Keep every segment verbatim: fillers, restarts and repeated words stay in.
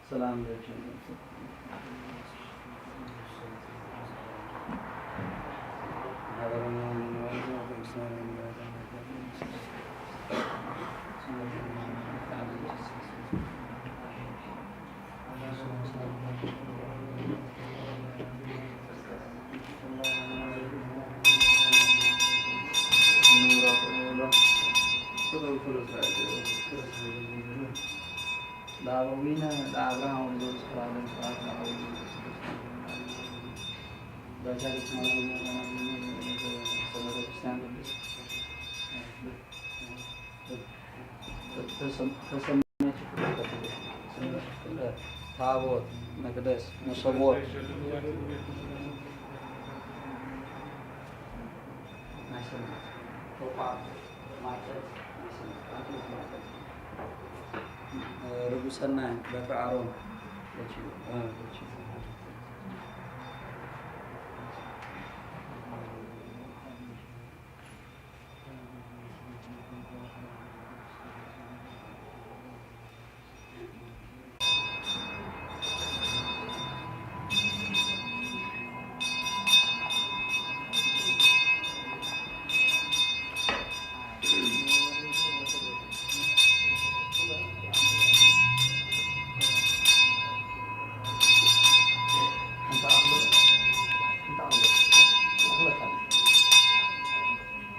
Selam aleyküm. ታቦት፣ መቅደስ፣ መሰቦት። ርጉሰናይ በትረ አሮን።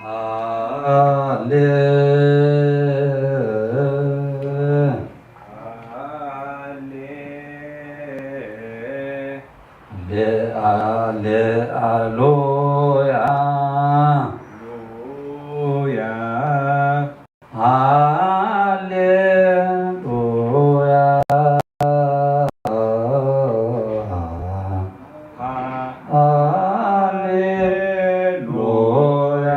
ሃሌ፣ ሃሌ፣ ሃሌ፣ ሃሌ፣ ሉያ፣ ሉያ፣ ሃሌ፣ ሉያ። ሃሌ፣ ሉያ።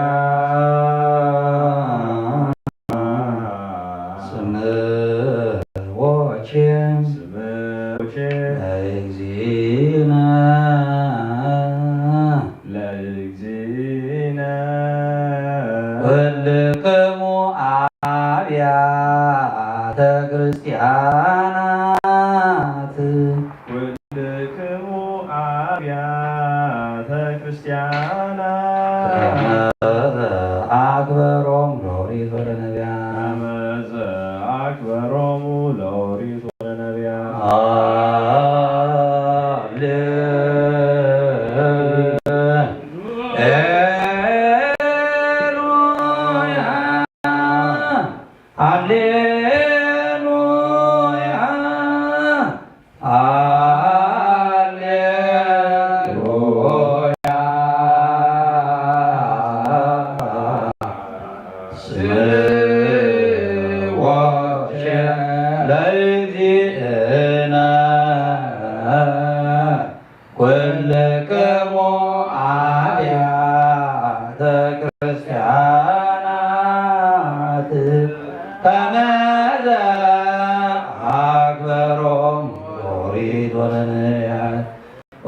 ስምዖ ቼ፣ ስምዖ ቼ፣ ለእግዚእነ፣ ለእግዚእነ፣ ኩልክሙ አብያተ ክርስቲያናት፣ ኩልክሙ አብያተ ክርስቲያናት፣ ከመ አክበሮሙ ለኦሪት ወለነቢያት። ከመ አክበሮሙ ለኦሪት ወለነቢያት። ሃሌ፣ ሉያ፣ ሃሌ፣ ሉያ፣ ሃሌ፣ ሉያ። ስምዖ ቼ፣ ለእግዚእነ፣ ኩልክሙ አብያተ ክርስቲያናት፣ ከመዘ አክበሮሙ ኦሪት ወለነቢያት።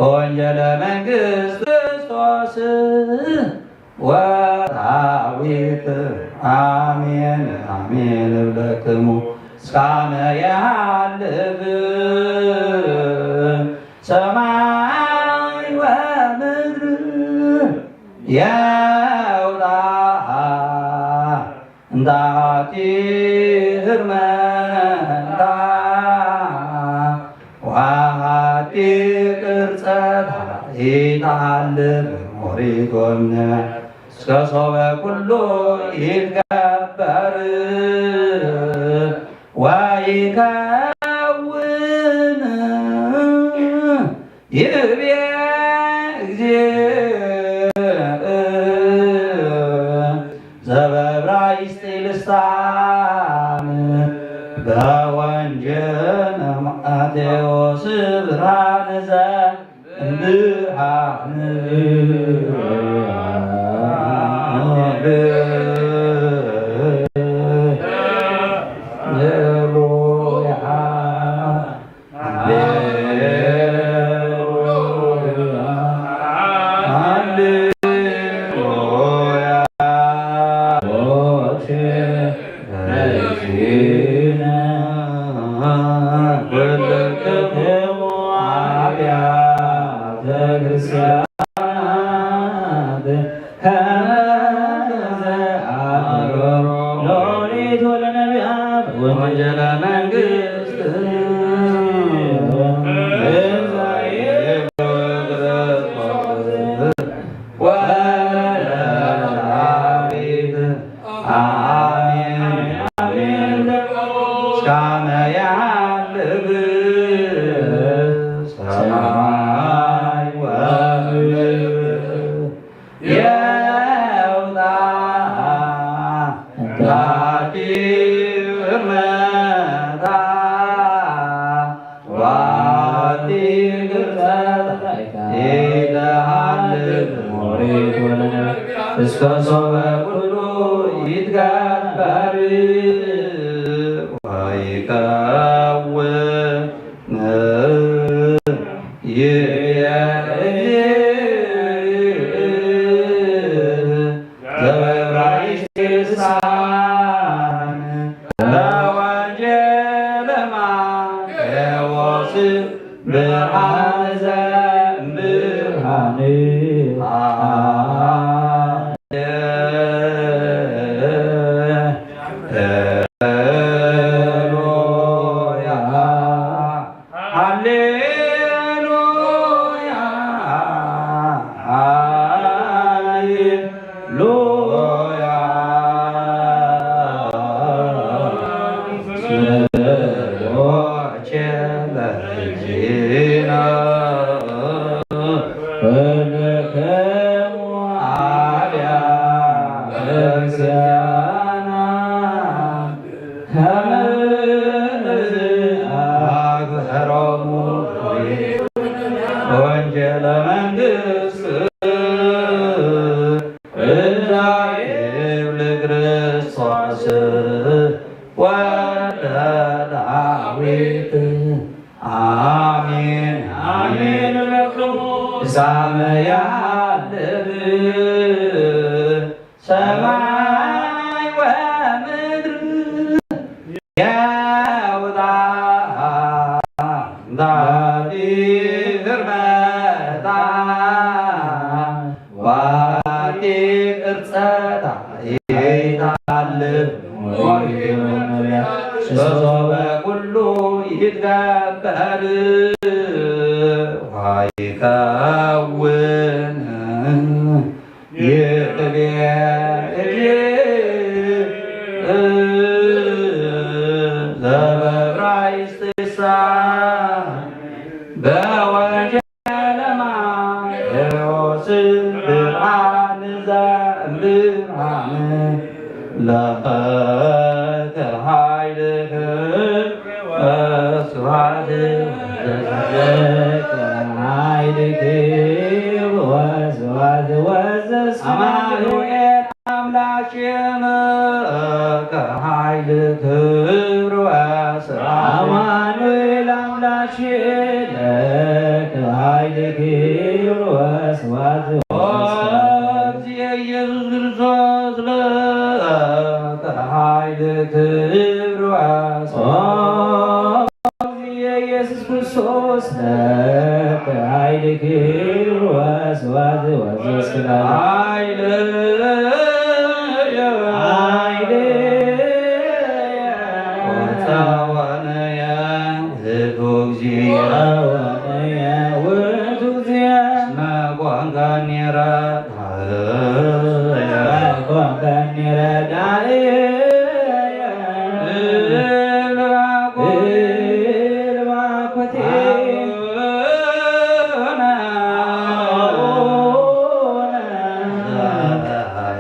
ወንጌለ መንግስት ክርስቶስ ወዳዊት። አሜን አሜን እብለክሙ እስካመ የሃልፍ ሰማይ ወምድር የውጣ እንታቲ ህርመንታ ወሃቲ ቅርጸታ ኢታልፍ ኦሪት ወነ እስከ ሶበ ኩሉ ይትከበር ወይከውን ይብዬ እግዚእ ዘበብራይስጥ ልሳን በወንጌል ማቴዎስ ብርሃን ዘ ለእግዚእነ ኩልክሙ አብያተ ክርስቲያናት ከመ ዘአንበሩ ለኦሪት ወለነቢያት ወንጌለ መንግስት እምዘ ይእቲ ክርስቶስ ወልደ ዳዊት። አሜን፣ አሜን። ምስጋና ያለበት ሰማይ ወምድር የውጣ። ዳዲር መጣ ዋዲ ግርዘት ይደሃልፍ ሞሪት ወለነ እስከ ሶበ ኩሉ ይትገበር ወይከውን። ዘበዕብራይስጥ ቅዱሳን በወንጌለ ማቴዎስ ብርሃን ዘእምብርሃን። ሃሌሉያ፣ ሃሌሉያ፣ ሃሌሉያ። ስብሐት ለእግዚእነ ኩልክሙ አብያተ ክርስቲያናት ከመ አግበሮሙ ወንጌለ መንግስት እምዘ ይብል ክርስቶስ ወልደ ዳዊት። አሜን፣ አሜን። ለክሙ ሳመ ያለብ ሰማይ ወምድር ያውጣ ዳዲር መጣ ዋዲ ቅርጸታ ይታልፍ ሞሪት ወለነቢያት እስከ ሶበ ኩሉ ይትገበር ወይከውን። ይትቤ ዘበዕብራይስጥ ቅዱሳን በወንጌለ ማቴዎስ ብርሃን ዘእምብርሃን። ለከ ኃይል ክብር ወስብሐት ለከ ኃይል ክብር ወስብሐት ወዘስብሐት አማኑኤል አምላክነ። ለከ ኃይል ክብር ወስብሐት አማኑኤል አምላክነ። ለከ ኃይል ክብር ወስብሐት ወዘስብሐት እግዚእ ኢየሱስ ክርስቶስ ለከ ኃይል ክብር ወስብሐት። ኦ እግዚእ ኢየሱስ ክርስቶስ ለከ ኃይል ክብር ወስብሐት ወዘስብሐት ኃይል ኃይል ወተወነየ ውእቱ እግዚእ ወተወነየ ውእቱ እግዚእ እስመ ኮንከኒ ረድእ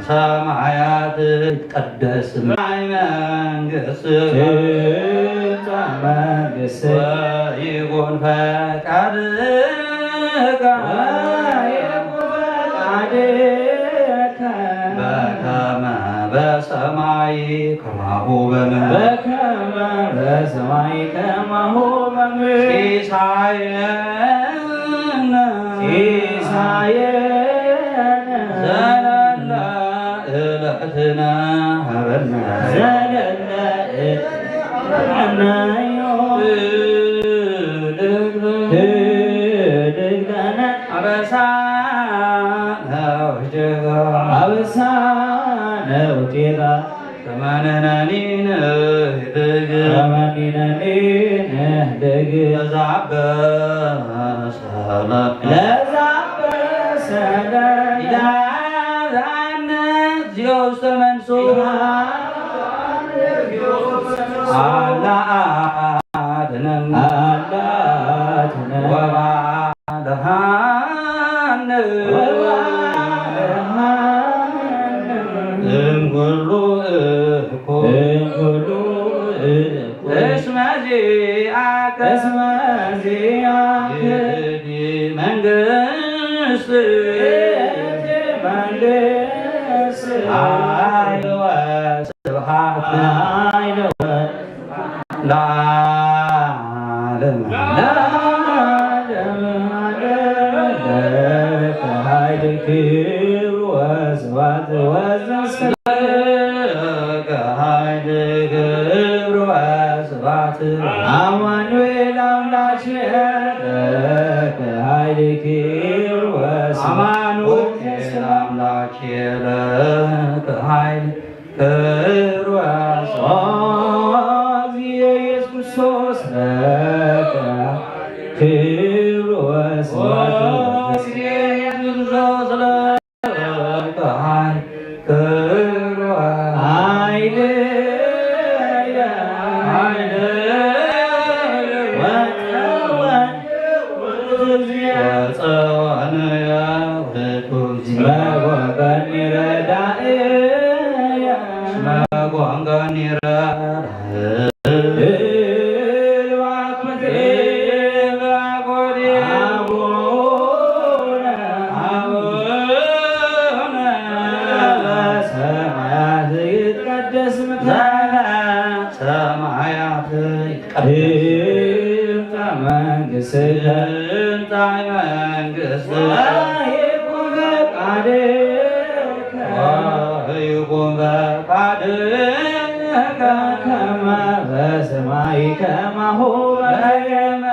ሰማያት ይትቀደስ ስምከ መንግስት ትምጻእ መንግስት ወይኩን ፈቃድከ ወይኩን ፈቃድከ በከመ በሰማይ ከማሁ በምድር በከመ በሰማይ ከማሁ በምድር ሲሳየነ ሲሳየነ ዘለለ ዕለትነ ሀበነ። ዘለለ ሀበነ። አበሳነ ወጌጋ። አበሳነ ወጌጋ። ከመ ንሕነኒ ንህድግ። ከመ ንሕነኒ ንህድግ። ለዘአበሰ ለዘአበሰ ለነ። ይትሐረነ እግዚኦ ውስተ መንሱ። አላ አድነን። አላ አድነን። ወባልሐነ። ወባልሐነ። እምኩሉ እኩይ። እምኩሉ እኩይ። እስመ ዚአከ። እስመ ዚአከ። ይእቲ መንግስት። ይእቲ መንግስት። ኃይል ወስብሐት። ኃይል ወ- ለዓለመ። ለዓለመ ዓለም። ለከ ኃይል ክብር ወስብሐት ወዘስከ። ለከ ኃይል ክብር ወስብሐት። አማኑኤል አምላክ ለከ ኃይል ክብር ወስብሐት። አማኑኤል አምላክ ለከ ኃይል ክብር ወስብሐት። ኦ እግዚእ ኢየሱስ ክርስቶስ ለከ ክብር ወስብሐት። ኦ እግዚእ ኢየሱስ ክርስቶስ ለከ ኃይል ክብር ወ- ኃይል ኃይል ወጸወን ወጸወንያ ውእቱ እግዚእ። መጎንገኒ ረዳእየ። መጎንገኒ ረዳእየ። እልባኮቴ እልባኮቴ አቡነ አቡነ ዘበሰማያት ይትቀደስ ስምከ። ዘበሰማያት ይትቀደስ። ትምጻእ መንግስትከ። ትምጻእ መንግስትከ። ወይኩን ፈቃድከ። ወይኩን ፈቃድከ። በከመ በሰማይ ከማሁ በከመ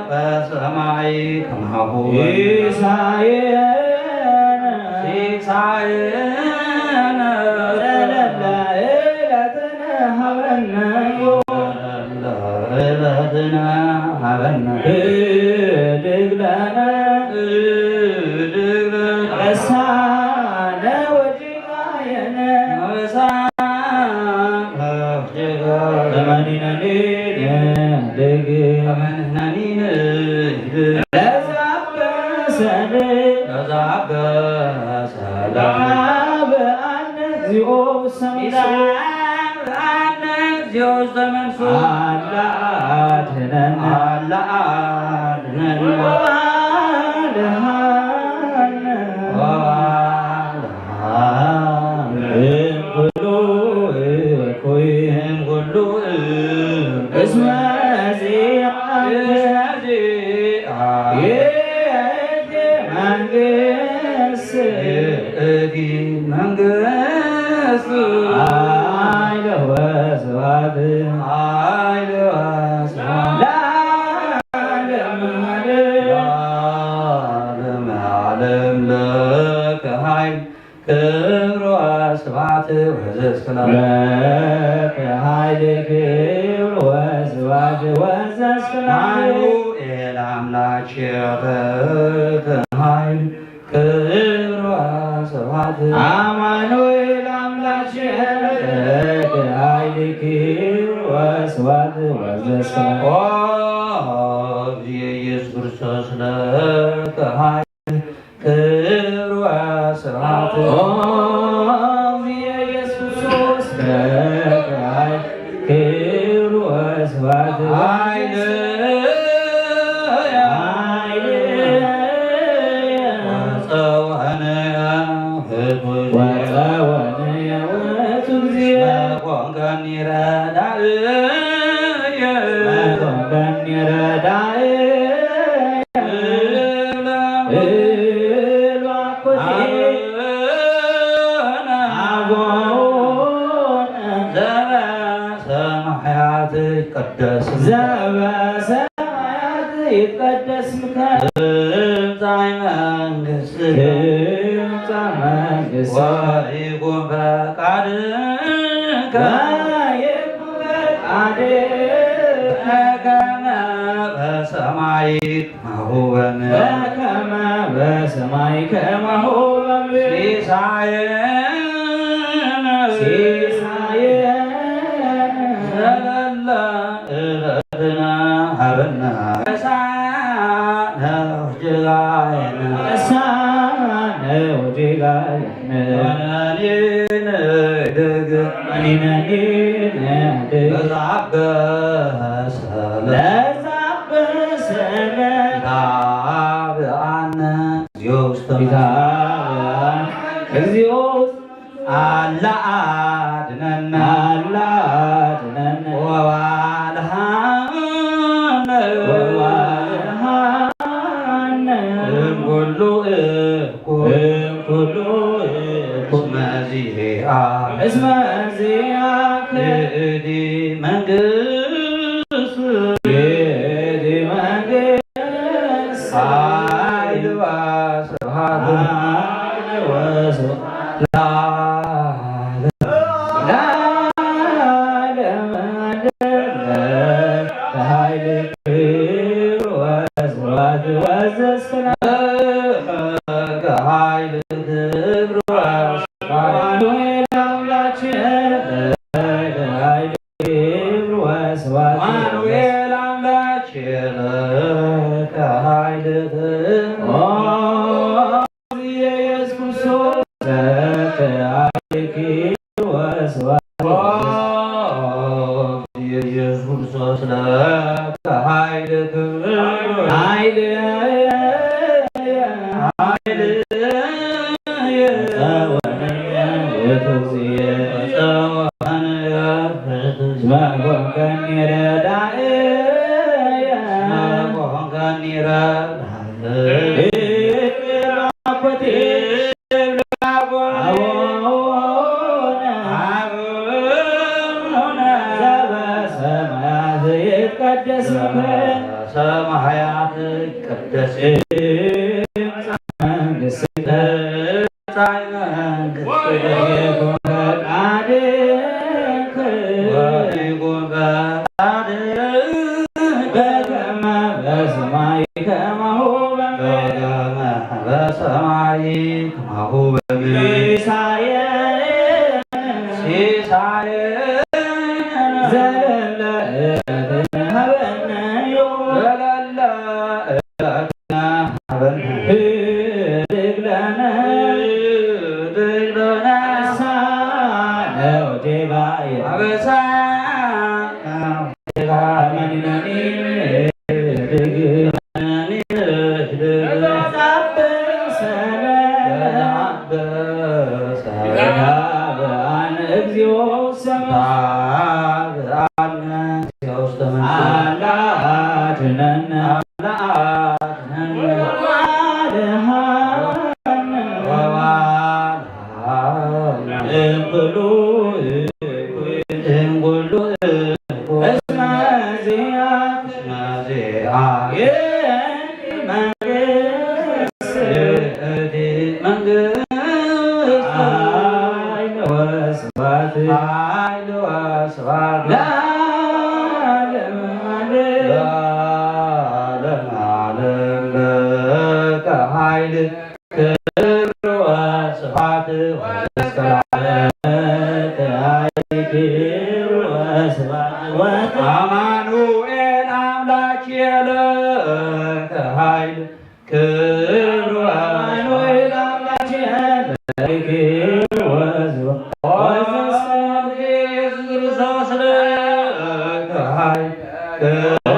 በሰማይ ከማሁ ሲሳየነ ሲሳየነ ዘለለ ዕለትነ ሀበነ። ዘለለ ዕለትነ ሀበነ። ህድግ ለነ ህድግ ለነ አበሳነ ወጌጋየነ። አበሳነ ወጌጋየነ። ከመ ንሕነኒ ንህድግ። ከመ ንሕነኒ ንህድግ። ለዘአበሰነ ለዘአበሰነ። ይትሐረነ እግዚኦ ውስተ መንሱ። ይትሐረነ እግዚኦ ውስተ መንሱ። አላ አድነን። አላ አድነን። ወባልሐነ። ወባልሐነ። እምኩሉ እኩይ። እምኩሉ እኩይ። እስመ ዚአከ እስመ ዚአከ ይእቲ መንግስት። ይእቲ መንግስት። ኃይል ወስብሐት። ኃይል ወስብሐት። ለዓለመ ዓለም። ለዓለመ ዓለም ለከ ኃይል ክብር ወስብሐት ወዘስክላ። ለከ ኃይል ክብር ወስብሐት ወዘስክላ። አማኑኤል አምላክ ለከ ኃይል ክብር ወስብሐት። አማኑኤል አምላክ ለከ ኃይል ክብር ወስብሐት ወዘስክላ። ኦ ኢየሱስ ክርስቶስ ለከ ኃይል ክብር ወስብሐት። ኦ ኢየሱስ ክርስቶስ ለከ ኃይል ክብር ወስብሐት። ኃይል ኃይል ወጸወነ ውእቱ ወጸወነ ውእቱ እግዚእ። መኮንከኒ ረዳእየ። መኮንከኒ ረዳእየ። እልባኮቴ አቡነ ዘበሰማያት ይትቀደስ ስምከ። ዘበሰማያት ይትቀደስ ስምከ። ትምጻእ መንግስትከ። ትምጻእ መንግስትከ። ወይኩን ፈቃድከ። ወይኩን ፈቃድከ። በከመ በሰማይ ከማሁ በምድር። በከመ በሰማይ ከማሁ በምድር። ሲሳየነ። ሲሳየነ። ዘለለ ዕለትነ ሀበነ። አበሳነ ወጌጋየነ። አበሳነ ወጌጋየነ። ወኩነኔ ንሕደግ። ወኩነኔ ንሕደግ። ለዘአበሰ ለነ። ለዘአበሰ ለነ። ኢታብአነ እግዚኦ ውስተ መንሱት። ኢታብአነ እግዚኦ ውስተ መንሱት። አላ አድነነ። አላ አድነነ። ወባልሐነ። ወባልሐነ። እምኩሉ እኩይ። እምኩሉ እኩይ። እስመ ዚአ። እስመ ዚአከ። ይእቲ መንግስት። ይእቲ መንግስት። ኃይል ወስብሐት። ኃይል ወስብሐት። ለዓለመ ለዓለም። ኃይል ክብር ወስብሐት ወዘሰላም። ኃይል ክብር ወስብሐት። አማኑኤል አምላክ ቸር። ኃይል ክብር ወስብሐት። አማኑኤል አምላክ ቸር። ኃይል ክብር። ኦ ኢየሱስ ክርስቶስ ለከ ኃይል ክብር ወስብሐት። ኦ ኢየሱስ ክርስቶስ ለከ ኃይል ክብር። ኃይል ኃይል ጸወነ ውእቱ እግዚእ። ጸወነ ውእቱ። እስመ ኮንከኒ ረዳእ። እስመ ኮንከኒ ረዳእ። አቡነ፣ አቡነ ዘበሰማያት ይትቀደስ ስምከ። ዘበሰማያት ይትቀደስ። ትምጻእ መንግስትከ። ትምጻእ መንግስትከ። ወይኩን ፈቃድከ። ወይኩን ፈቃድከ። በከመ በሰማይ ከማሁ በምድር። በከመ በሰማይ ከማሁ በምድር። ሲሳየነ። ሲሳየነ። ዘለለ ዕለትነ ሀበነ ዮም። ዘለለ ዕለትነ ሀበነ። ህድግ ለነ። ህድግ ለነ። አበሳነ ወጌጋየነ። አበሳነ ወጌጋየነ። ለዘአበሰ ለነ። ለዘአበሰ ለነ። ኢታብአነ እግዚኦ ውስተ መንሱት። ኢታብአነ እግዚኦ ውስተ መንሱት። አላ አድነነ። አላ አድነነ። ወባልሐነ። ወባልሐነ። እምኩሉ እኩይ። እምኩሉ እኩይ። እስመ ዚአከ። እስመ ዚአከ። ይእቲ መንግስት። ይእቲ መንግስት። ኃይል ወስብሐት። ኃይል ወስብሐት። ለዓለመ ዓለም። ለዓለመ ዓለም። ለከ ኃይል ክብር ወስብሐት ወዘሰላም። ለከ ኃይል ክብር ወስብሐት ወ- አማኑኤል አምላክ ለከ ኃይል ክብር ወ- አማኑኤል አምላክ ለከ ክብር ወስብሐት ወዘሰላም። ኢየሱስ ክርስቶስ ለከ ኃይል ኦ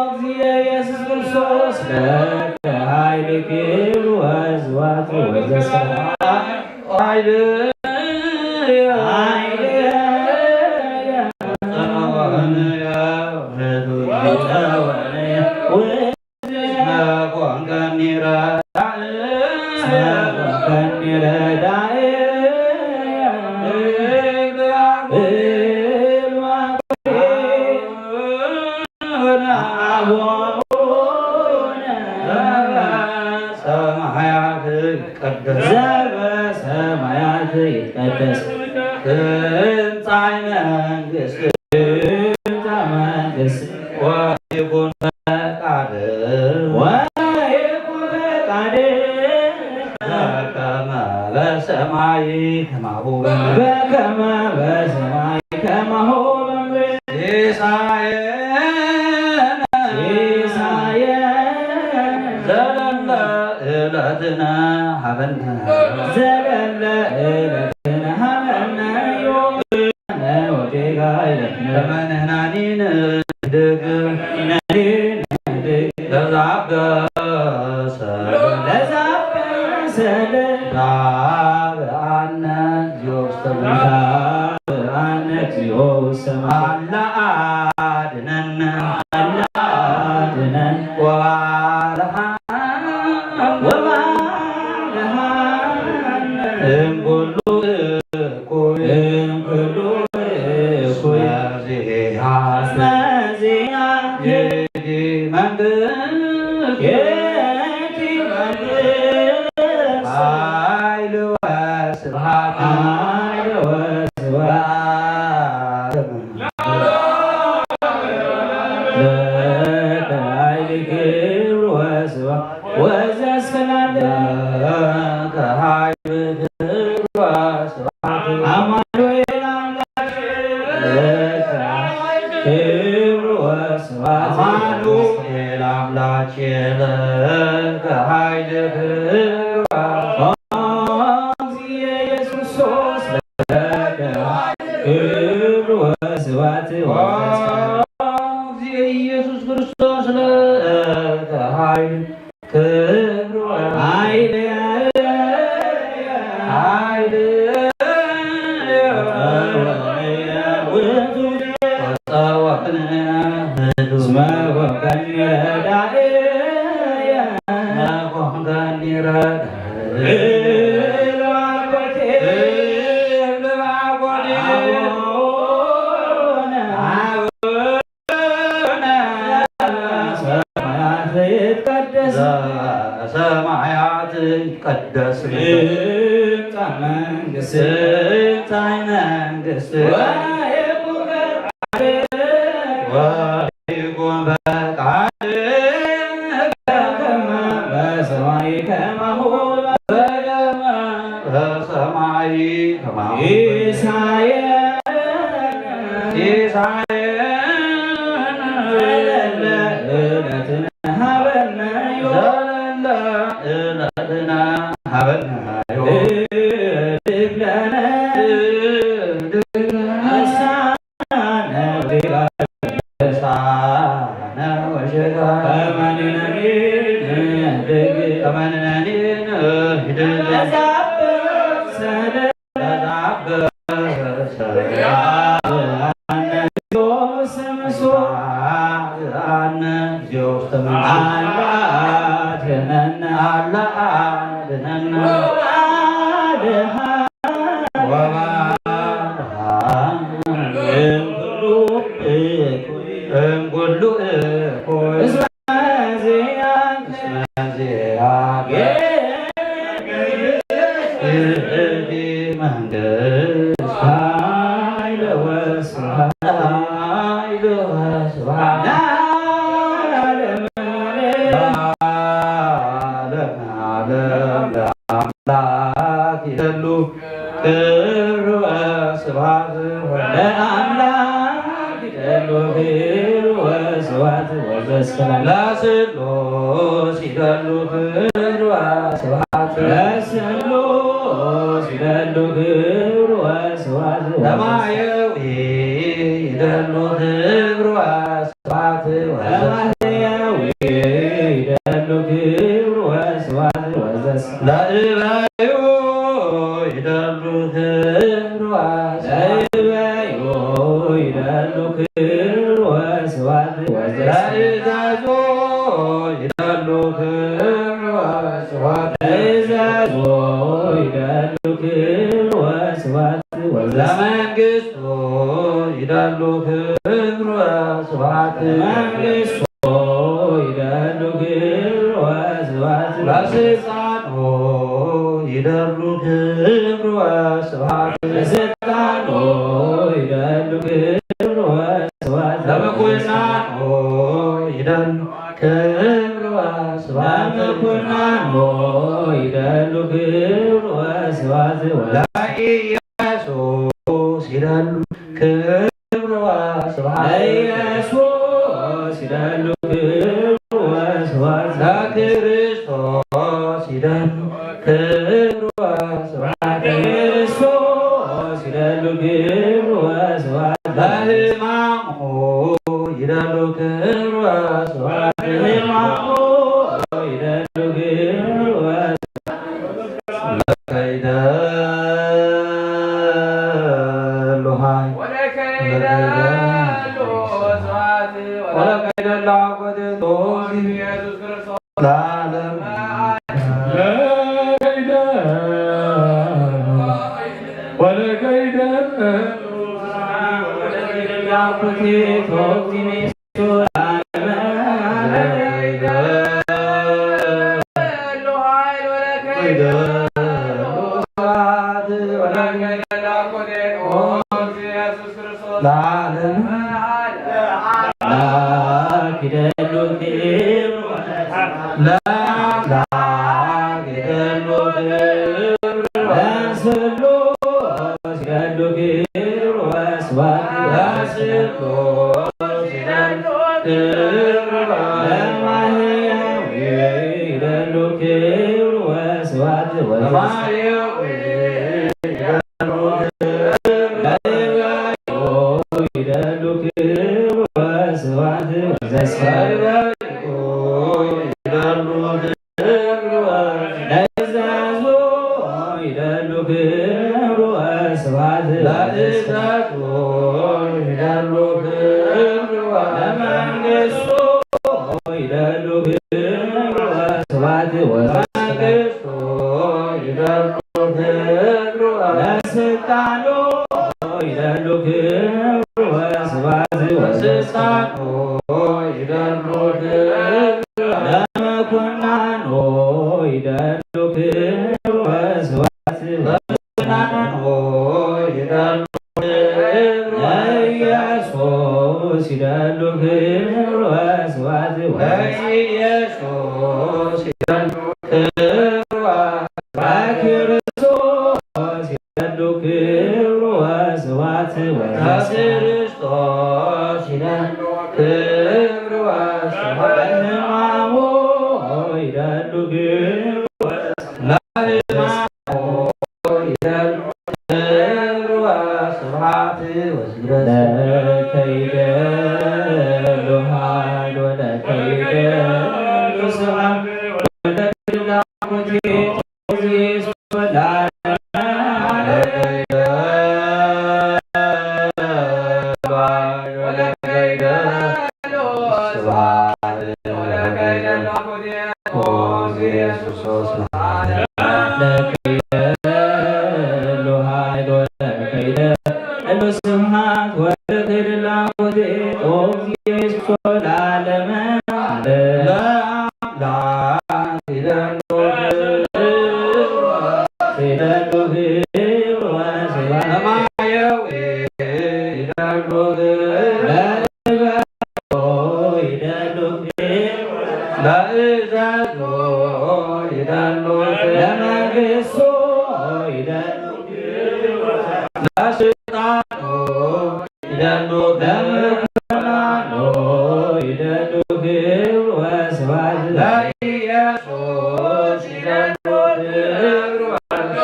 እግዚእ ኢየሱስ ክርስቶስ ለከ ኃይል ክብር ወስብሐት ወዘሰላም። ኃይል ኃይል ጸወነ ጸወነ እስመ ኮንከኒ ረዳእ። እስመ ኮንከኒ ረዳእ። እሉ መንግስት፣ ትምጻእ መንግስት፣ ወይኩን ፈቃድከ፣ ወይኩን ፈቃድከ፣ በከመ በሰማይ ከማሁ በምድር፣ በከመ በሰማይ ከማሁ በምድር። ሲሳየነ፣ ሲሳየነ፣ ዘለለ ዕለትነ ሀበነ፣ ዘለለ ዕለትነ ሀበነ፣ ዮም ወጌጋየነ፣ ከመ ንሕናኒ ንህድግ፣ ንሕናኒ ንህድግ፣ ለዘአበሰ፣ ለዘአበሰ፣ ታብአነ እግዚኦ ውስተ መንግስት፣ ታብአነ እግዚኦ ውስተ መንግስት፣ አላ አድነን፣ አላ አድነን፣ ወባልሐነ፣ ወባልሐነ፣ እምኩሉ እኩይ፣ እምኩሉ እኩይ፣ እስመ ዚአከ፣ እስመ ዚአከ፣ ይእቲ መንግስት፣ ይእቲ መንግስት፣ ኃይል ወስብሐት፣ ኃይል ወስብሐት፣ ለዓለመ ዓለም። ለከ ኃይል ክብር ወስብሐት ወዘእስከ ለዓለም። ለከ ኃይል ክብር ወስብሐት አማኑኤል አምላክ። ለከ ክብር ወስብሐት አማኑኤል አምላክ። ለከ ኃይል ክብር ወስብሐት። ኦ እግዚእ ኢየሱስ ክርስቶስ ለከ ክብር ወስብሐት ወዘእስከ ለዓለም። ኦ እግዚእ ኢየሱስ ክርስቶስ ለከ ኃይል ክብር ወ-፣ ኃይል፣ ኃይል ውእቱ ወጸወትነ እስመ ኮንከኒ ረዳኤ፣ እስመ ኮንከኒ ረዳኤ። ለባኮቴ፣ ለባኮቴ። አቡነ፣ አቡነ ዘበሰማያት ይትቀደስ፣ ዘበሰማያት ይትቀደስ ስምከ፣ ትምጻእ መንግስትከ፣ ትምጻእ መንግስትከ፣ ወይኩን ፈቃድከ፣ ወይኩን ፈቃድከ በከመ በሰማይ ከማሁ በከመ በሰማይ ከማሁ ሲሳየነ ሲሳየነ ዘለለ ዕለትነ ሀበነ ዮም ዘለለ ዕለትነ ሀበነ ዮም ህድግ ለነ ህድግ ለነ አበሳነ ወጌጋየነ አበሳነ ወጌጋየነ ከመ ንሕነኒ ንህድግ ከመ ንሕነኒ ንህድግ ለዘአበሰ ለዘአበሰ አበሳነ እግዚኦ ውስተ መንግስቱ አበሳነ እግዚኦ ውስተ መንግስቱ አላ አድነነ አላ አድነነ ወባልሐነ ወባልሐነ እምኩሉ እኩይ እምኩሉ እኩይ እስመ ዚአከ እስመ ዚአከ ይእቲ መንግስት ኃይል ወስብሐት ኃይል ወስብሐት ለዓለመ ዓለም። ለዓለመ ዓለም ለአምላክ ይደሉ ክብር ወስብሐት ለአምላክ ይደሉ ክብር ወስብሐት ወዘእስከ ለዓለም። ለስሉስ ይደሉ ክብር ወስብሐት ለስሉስ ይደሉ ክብር ወስብሐት ወዘእስከ ለማየዊ ይደሉ ክብር ወስብሐት ወዘእስከ ለማየዊ ይደሉ ክብር ወስብሐት ወዘእስከ ለእበዩ ይደሉ ክብር ወስብሐት ለእበዩ ይደሉ ክብር ወስብሐት ወዘእስከ ለእዘዞ ይደሉ ክብር ወስብሐት ለእዘዞ ይደሉ ክብር ወስብሐት ወዘእስከ ለመንግስቱ ይደሉ ክብር ወስብሐት ለመንግስቱ ይደሉ ክብር ወስብሐት ለስልጣኑ ይደሉ ክብር ወስብሐት ለስልጣኑ ይደሉ ክብር ለመኮንኑ ይደሉ ክብር ወስብሐት ወ- ለኢየሱስ ይደሉ ክብር ወስብሐት። ለኢየሱስ ይደሉ ክብር ወስብሐት። ለክርስቶስ ይደሉ ክብር ወስብሐት። ለክርስቶስ ይደሉ ክብር ወስብሐት። ለሕማሙ ይደሉ ክብር ወስብሐት። ለሕማሙ ይደሉ ክብር ወስብሐት። ለከይደ ሉሃይ ወለከይደ ሉሃይ ወለከይደ ላጎደ ሎዚ ለዓለም ለከይደ ወለከይደ ለዓለም ለአምላክ ይደሉ ክብር ለአምላክ ይደሉ ክብር ለስሉስ ይደሉ ክብር ወስብሐት ለስሉስ ይደሉ ክብር ለማህየዊ ይደሉ ክብር ወስብሐት ለማህየዊ ይደሉ ክብር ለእግዚአብሔር ይደሉ ክብር ወስብሐት ለእግዚአብሔር ይደሉ ክብር ለእዝዛዙ ይደሉ ክብር ወስብሐት ለእዝዛዙ ይደሉ ክብር ለመንግስቱ ይደሉ ክብር ወስብሐት ለመንግስቱ ይደሉ ክብር ለስልጣኑ ይደሉ ክብር ወስብሐት ለስልጣኑ ይደሉ ክብር ለመኮንኑ ይደሉ ክብር ወስብሐት ለመኮንኑ ይደሉ ክብር ለኢየሱስ ይደሉ ክብር ወስብሐት ለኢየሱስ ይደሉ ክብር ወስብሐት ለክርስቶስ ይደሉ ክብር ወስብሐት ለክርስቶስ ይደሉ ክብር ወስብሐት ለሕማሙ ይደሉ ክብር ወስብሐት ለሕማሙ ይደሉ ክብር ወስብሐት ለከይደ ሉሃይ ወለከይደ ሉስብሐት ወለክርስቶስ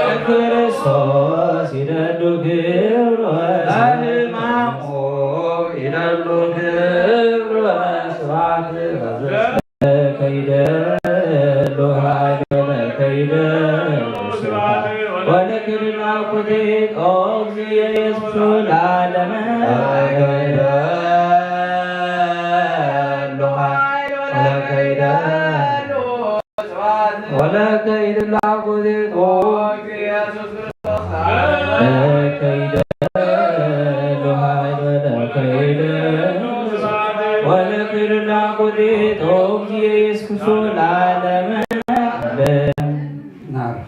ለክርስቶስ ይደሉ ክብር ወስብሐት ለሕማሙ ይደሉ ክብር ወስብሐት ለእግዚአብሔር። ለከይደ ሉሃይ ወለከይደ ሉስብሐት ወለክብር ናኩቴት ኦ እግዚእ ኢየሱስ ለዓለመ። ለከይደ ሉሃይ ወለከይደ ወለከይደ ላኩቴት ኦ ለከይደ ሉሃይ ወለከይደ ወለክብር ናኩቴት ኦ እግዚእ ኢየሱስ ለዓለመ። አሜን።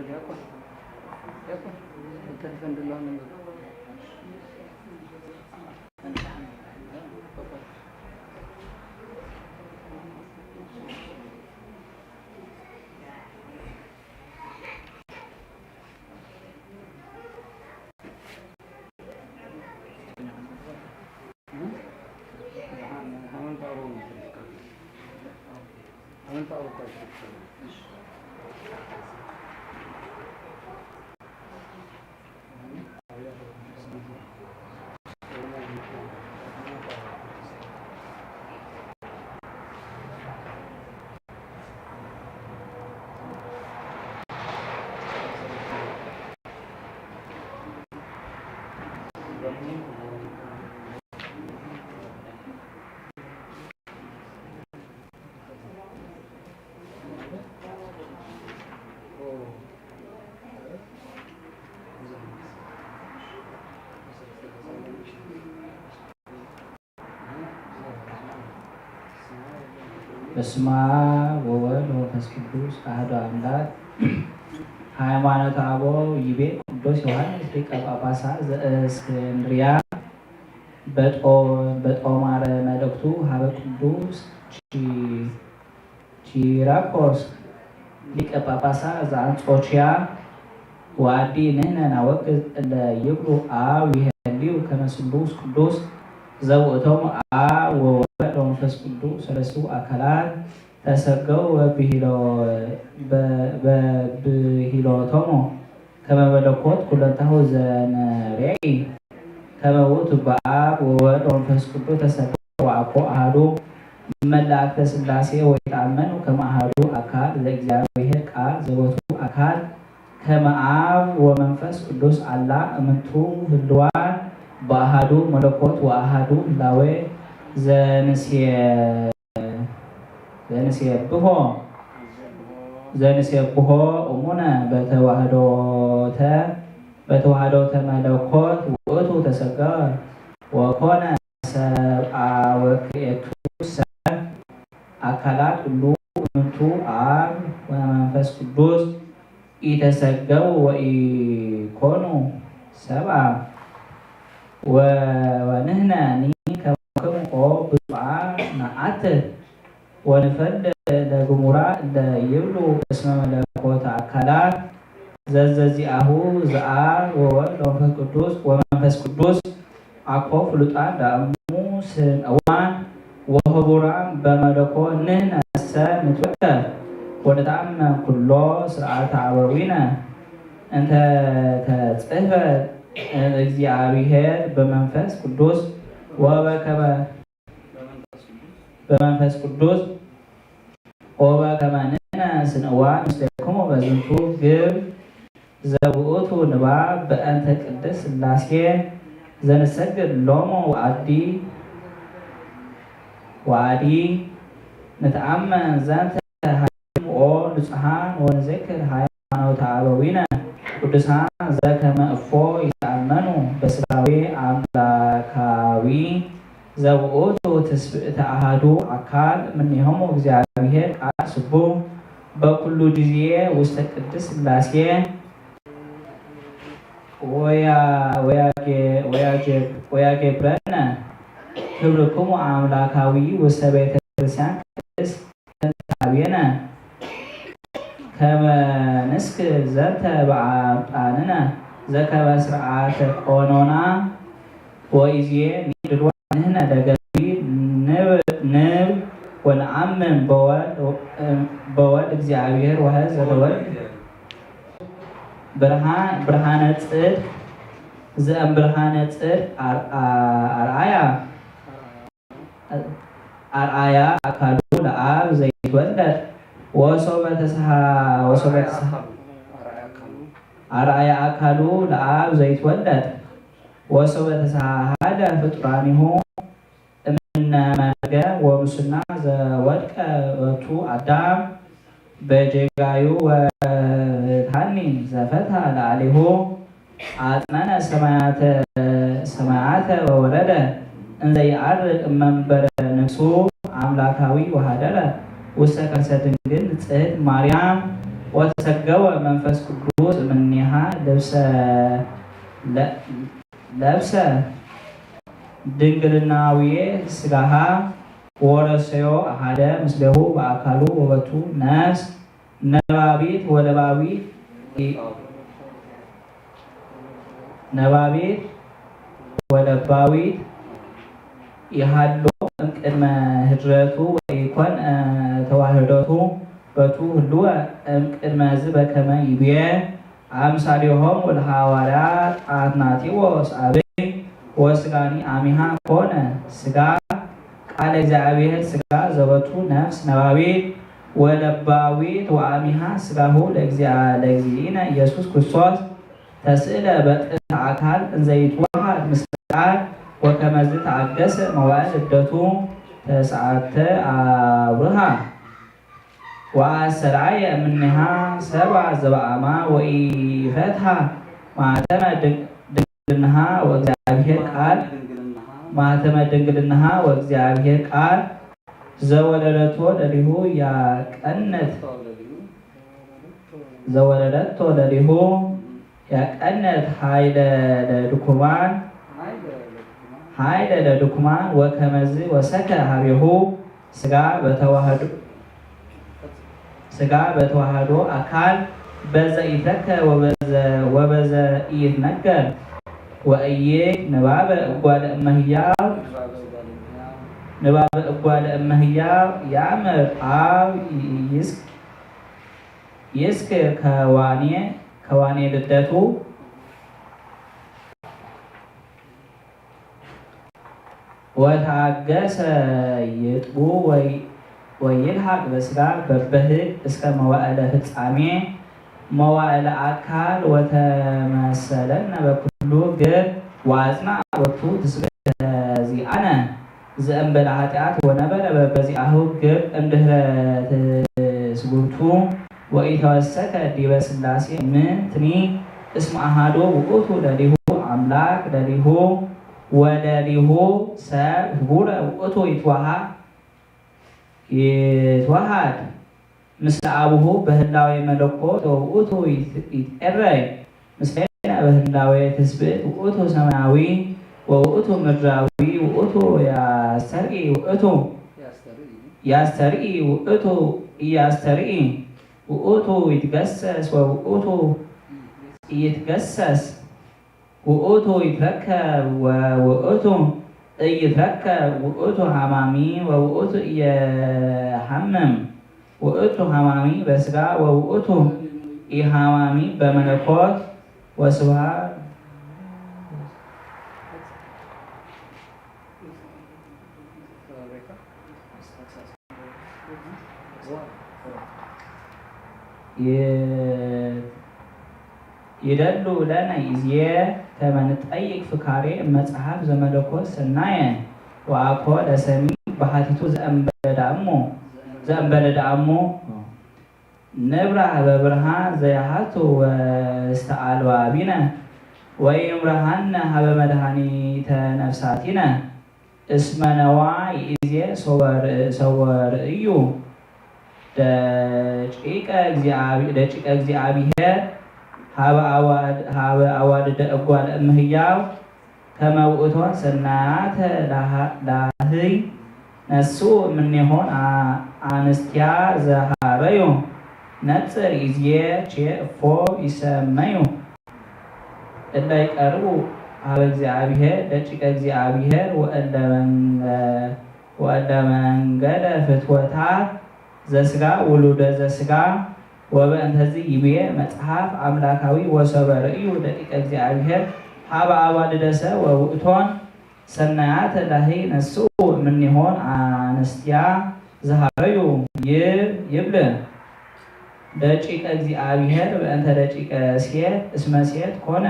ዲያቆን፣ ዲያቆን፣ እንትን ፈንድላ ነው። በስመ አብ ወወልድ ወመንፈስ ቅዱስ አሐዱ አምላክ። ሃይማኖተ አበው ይቤ ቅዱስ ዮሐንስ ሊቀ ጳጳሳት ዘእስክንድርያ በጦ-፣ በጦማረ መልእክቱ ሀበ ቅዱስ ቺ-፣ ቺራኮስ ሊቀ ጳጳሳት ዘአንጾኪያ ወአዲ ንሕነ ናወግዝ እለ ይብሉ አብ ይሄልዩ ከመ ስሉስ ቅዱስ ዘውእቶሙ አብ ወወልድ ወመንፈስ ቅዱስ ሰለስቱ አካላት ተሰገው በብሂሎ-፣ በ-፣ በብሂሎቶሙ ከመ መለኮት ኩለንታሁ ዘንሬኢ ከመ ውእቱ በአብ ወወልድ ወመንፈስ ቅዱስ ተሰገው ወአኮ አሐዱ እመላእክተ ሥላሴ ወይትአመኑ ከመ አሐዱ አካል ዘእግዚአብሔር ቃል ዘቦቱ አካል ከመ አብ ወመንፈስ ቅዱስ አላ እምንቱ ህልዋን በአሐዱ መለኮት ወአሐዱ ህላዌ ዘንሴ-፣ ዘንሴብሖ፣ ዘንሴብሖ እሙነ በተዋህዶተ፣ በተዋህዶተ መለኮት ውእቱ ተሰገወ ወኮነ ሰብአ ወክልኤቱሰ አካላት እሉ እምንቱ አብ ወመንፈስ ቅዱስ ኢተሰገው ወኢኮኑ ሰብአ። ወ-፣ ወንሕነኒ ከማክሙ ኦ ብፁዓን ነአትት ወንፈልጥ ለግሙራ እለ ይብሉ እስመ መለኮተ አካላት ዘዘዚአሁ ዘአብ ወወልድ ወመንፈስ ቅዱስ ወመንፈስ ቅዱስ አኮ ፍሉጣን ዳእሙ ስንእዋን ወህቡራን በመለኮት ንሕነሰ ንትወከፍ ወንትአመን ኩሎ ስርዓተ አበዊነ እንተ ተጽሕፈት እግዚአብሔር በመንፈስ ቅዱስ ወበከመ በመንፈስ ቅዱስ ወበከመ ንሕነ ስንእዋን ምስሌክሙ በዝንቱ ግብር ዘውእቱ ንባብ በእንተ ቅድስት ሥላሴ ዘንሰግድ ሎሙ ወአዲ ወአዲ ንትአመን ዘንተ ሃይማኖትክሙ ኦ ንጹሓን ወንዘክር ሃይማኖተ ሃይማኖተ አበዊነ ቅዱሳን ዘከመ እፎ ይትአመኑ በስጋዌ አምላካዊ ዘውእቱ ትስብእተ አሐዱ አካል እምኔሆሙ እግዚአብሔር ቃል ስቡሕ በኩሉ ጊዜ ውስተ ቅድስት ሥላሴ ወያጌብረነ ክብርክሙ አምላካዊ ውስተ ቤተ ክርስቲያን ቅድስት እንተ አብየነ ከመ ንስክር ዘንተ በአምጣንነ ዘከመ ሥርዓተ ቀኖና። ወይዜ ንድልዋ ንሕነ ለገቢ ንብ ንብ ወነአምን በወልድ እግዚአብሔር ወሐዘ ለወልድ ብርሃነ ጽድቅ ዘእምብርሃነ ጽድቅ አርአያ አርአያ አካሉ ለአብ ዘይትወለድ ወሶበ ተስሐ ወሶበ ተስሐ አርአያ አካሉ ለአብ ዘይትወለድ ወሶበ ተስሐ ሀለ ፍጡራኒሁ እምነ መርገም ወሙስና ዘወድቀ በቱ አዳም በጌጋዩ ወበታኒ ዘፈትሐ ለአሌሁ አጽነነ ሰማያተ ሰማያተ ወወረደ እንዘ ይዐርግ እመንበረ ንግሱ አምላካዊ ወሀደረ ውስተ ከርሰ ድንግል ንጽሕት ማርያም ወተሰገወ መንፈስ ቅዱስ እምኔሃ ለብሰ ለብሰ ድንግልናዊ ስጋሃ ወረሰዮ አሐደ ምስሌሁ በአካሉ ወበቱ ነፍስ ነባቢት ወለባዊት ነባቢት ወለባዊት ይሃሎ እምቅድመ ህድረቱ ወኢኮን ተዋህዶቱ በቱ ህልወ እምቅድመ ዝ በከመ ይብዬ አምሳሌሆሙ ለሐዋርያ አትናቴዎስ አብይ ወስጋኒ አሚሃ ኮነ ስጋ ቃለ እግዚአብሔር ስጋ ዘበቱ ነፍስ ነባቢት ወለባዊት ወአሚሃ ስጋሁ ለእግዚአ-፣ ለእግዚእነ ኢየሱስ ክርስቶስ ተስእለ በጥንተ አካል እንዘ ይትወሃድ ምስለ ቃል ወከመዝ ተአገሰ መዋዕል ልደቱ ተስዓተ አውርሃ። ወአስተርአየ እምኔሃ ሰባ ዘበአማ ወኢፈትሐ ማህተመ ድንግልናሃ ወእግዚአብሔር ቃል፣ ማህተመ ድንግልናሃ ወእግዚአብሔር ቃል ዘወለደቶ ለሊሁ ያቀነት፣ ዘወለደቶ ለሊሁ ያቀነት ኃይለ ለድኩማን፣ ኃይለ ለድኩማን ወከመዝ ወሰከ ሀቤሁ ስጋ በተዋህዶ፣ ስጋ በተዋህዶ አካል በዘ ኢትረከብ ወበዘ፣ ወበዘ ኢይትነገር ወእይክ ንባበ እጓለ እመሕያው፣ ንባበ እጓለ እመሕያው ያምር አብ ይስክ ይስክር ከዋኔ፣ ከዋኔ ልደቱ ወታገሰ ይጥቡ ወይ-፣ ወይልሐቅ በስጋ በበህግ እስከ መዋዕለ ፍጻሜ መዋዕለ አካል ወተመሰለነ በኩሉ ግብር ወአጽንዐ ወቅቱ ትስብእተ ዚአነ። ዘእንበለ ኃጢአት ወነበረ በበዚአሁ ግብር እምድህረ ትስጉብቱ ወኢተወሰከ ዲበ ሥላሴ ምንትኒ እስመ አሐዱ ውእቱ ለሊሁ አምላክ ለሊሁ ወለሊሁ ሰብ ህቡረ ውእቱ ይትወሃ-፣ ይትወሃድ። ምስለ አቡሁ በህላዌ መለኮት ወውእቱ ይት-፣ ይትዔረይ ምስሌነ በህላዌ ትስብእት ውእቱ ሰማያዊ ወውእቱ ምድራዊ ውእቱ ያስተርኢ ውእቱ ያስተርኢ ውእቱ ኢያስተርኢ ውእቱ ይትገሰስ ወውእቱ ኢይትገሰስ። ውእቱ ይትረከብ ወውእቱ ኢይትረከብ፣ ውእቱ ሐማሚ ወውእቱ ኢይሐምም፣ ውእቱ ሐማሚ በሥጋ ወውእቱ ኢሐማሚ በመለኮት። ወስብሐት ይ-፣ ይደሉ ለነ ይዜ ከመ ንጠይቅ ፍካሬ እመጽሐፍ ዘመለኮት ሰናየ ወአኮ ለሰሚ በሐቲቱ ዘእንበለ ዳእሙ፣ ዘእንበለ ዳእሙ። ንብራህ በብርሃን ዘያሃቱ ወስተአልባቢነ ወይምርሃነ ሀበ መድኃኒተ ነፍሳቲነ። እስመ ነዋ ይእዜ ሶበ ርእዩ ደቂቀ እግዚአብሔር ሀበ አዋልደ እጓለ እምህያው ከመ ውእቶን ሰናያተ ላህይ ነስኡ እምኔሆን አንስቲያ ዘሃረዩ ነጽር ይዜ ቼ እፎ ይሰመዩ። እለ ይቀርቡ ሀበ እግዚአብሔር ደቂቀ እግዚአብሔር ወእለ መንገለ ፍትወታት ዘስጋ ውሉደ ዘስጋ። ወበእንተዚ ይቤ መጽሐፍ አምላካዊ ወሶበ ርእዩ ደቂቀ እግዚአብሔር ሀበ አዋልደ ሰብ ወውእቶን ሰናያተ ላህይ ነስኡ እምኔሆን አንስቲያ ዘሃረዩ ይብል። ደቂቀ እግዚአብሔር በእንተ ደቂቀ ሴት እስመ ሴት ኮነ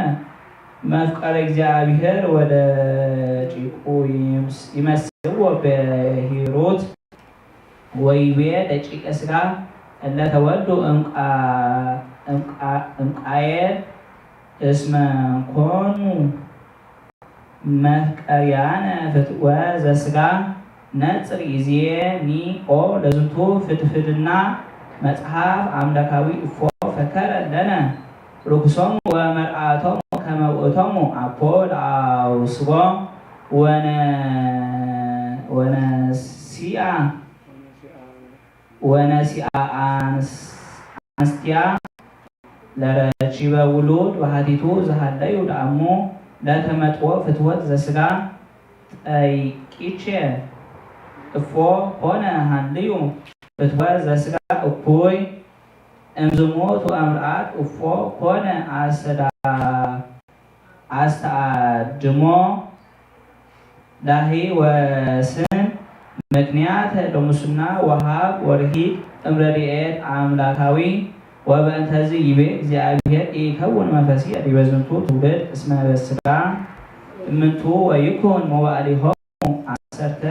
መፍቀረ እግዚአብሔር ወደቂቁ ይመስልዎ በሂሩት ወይቤ ደቂቀ ስጋ እለ ተወልዱ እምቃየል እስመ ኮኑ መፍቀርያነ ፍትወ ዘስጋ። ነጽር ይዜ ኒ ኦ ለዝንቱ ፍድፍድና መጽሐፍ አምላካዊ እፎ ፈከረ ለነ ርኩሶሙ ወመርአቶሙ ከመ ውእቶሙ አኮ ለአውስቦ ወነሲአ ወነሲአ አንስቲያ ለረቺበ ውሉድ በሀቲቱ ዘሃለዩ ደአሙ ለተመጥዎ ፍትወት ዘስጋ ጠይቂቼ እፎ ኮነ ሃልዩ ፍትወት ዘስጋ እኩይ እምዝሙት ወእምርአት እፎ ኮነ አስተዳ አስተአድሞ ላህይ ወስን ምክንያት ለሙስና ወሀብ ወርሂቅ እምረድኤት አምላካዊ። ወበእንተዝ ይቤ እግዚአብሔር ኢይከውን መንፈስየ ዲበ ዝንቱ ትውልድ እስመ በስጋ እምንቱ ወይኩን መዋዕሊሆሙ አሰርተ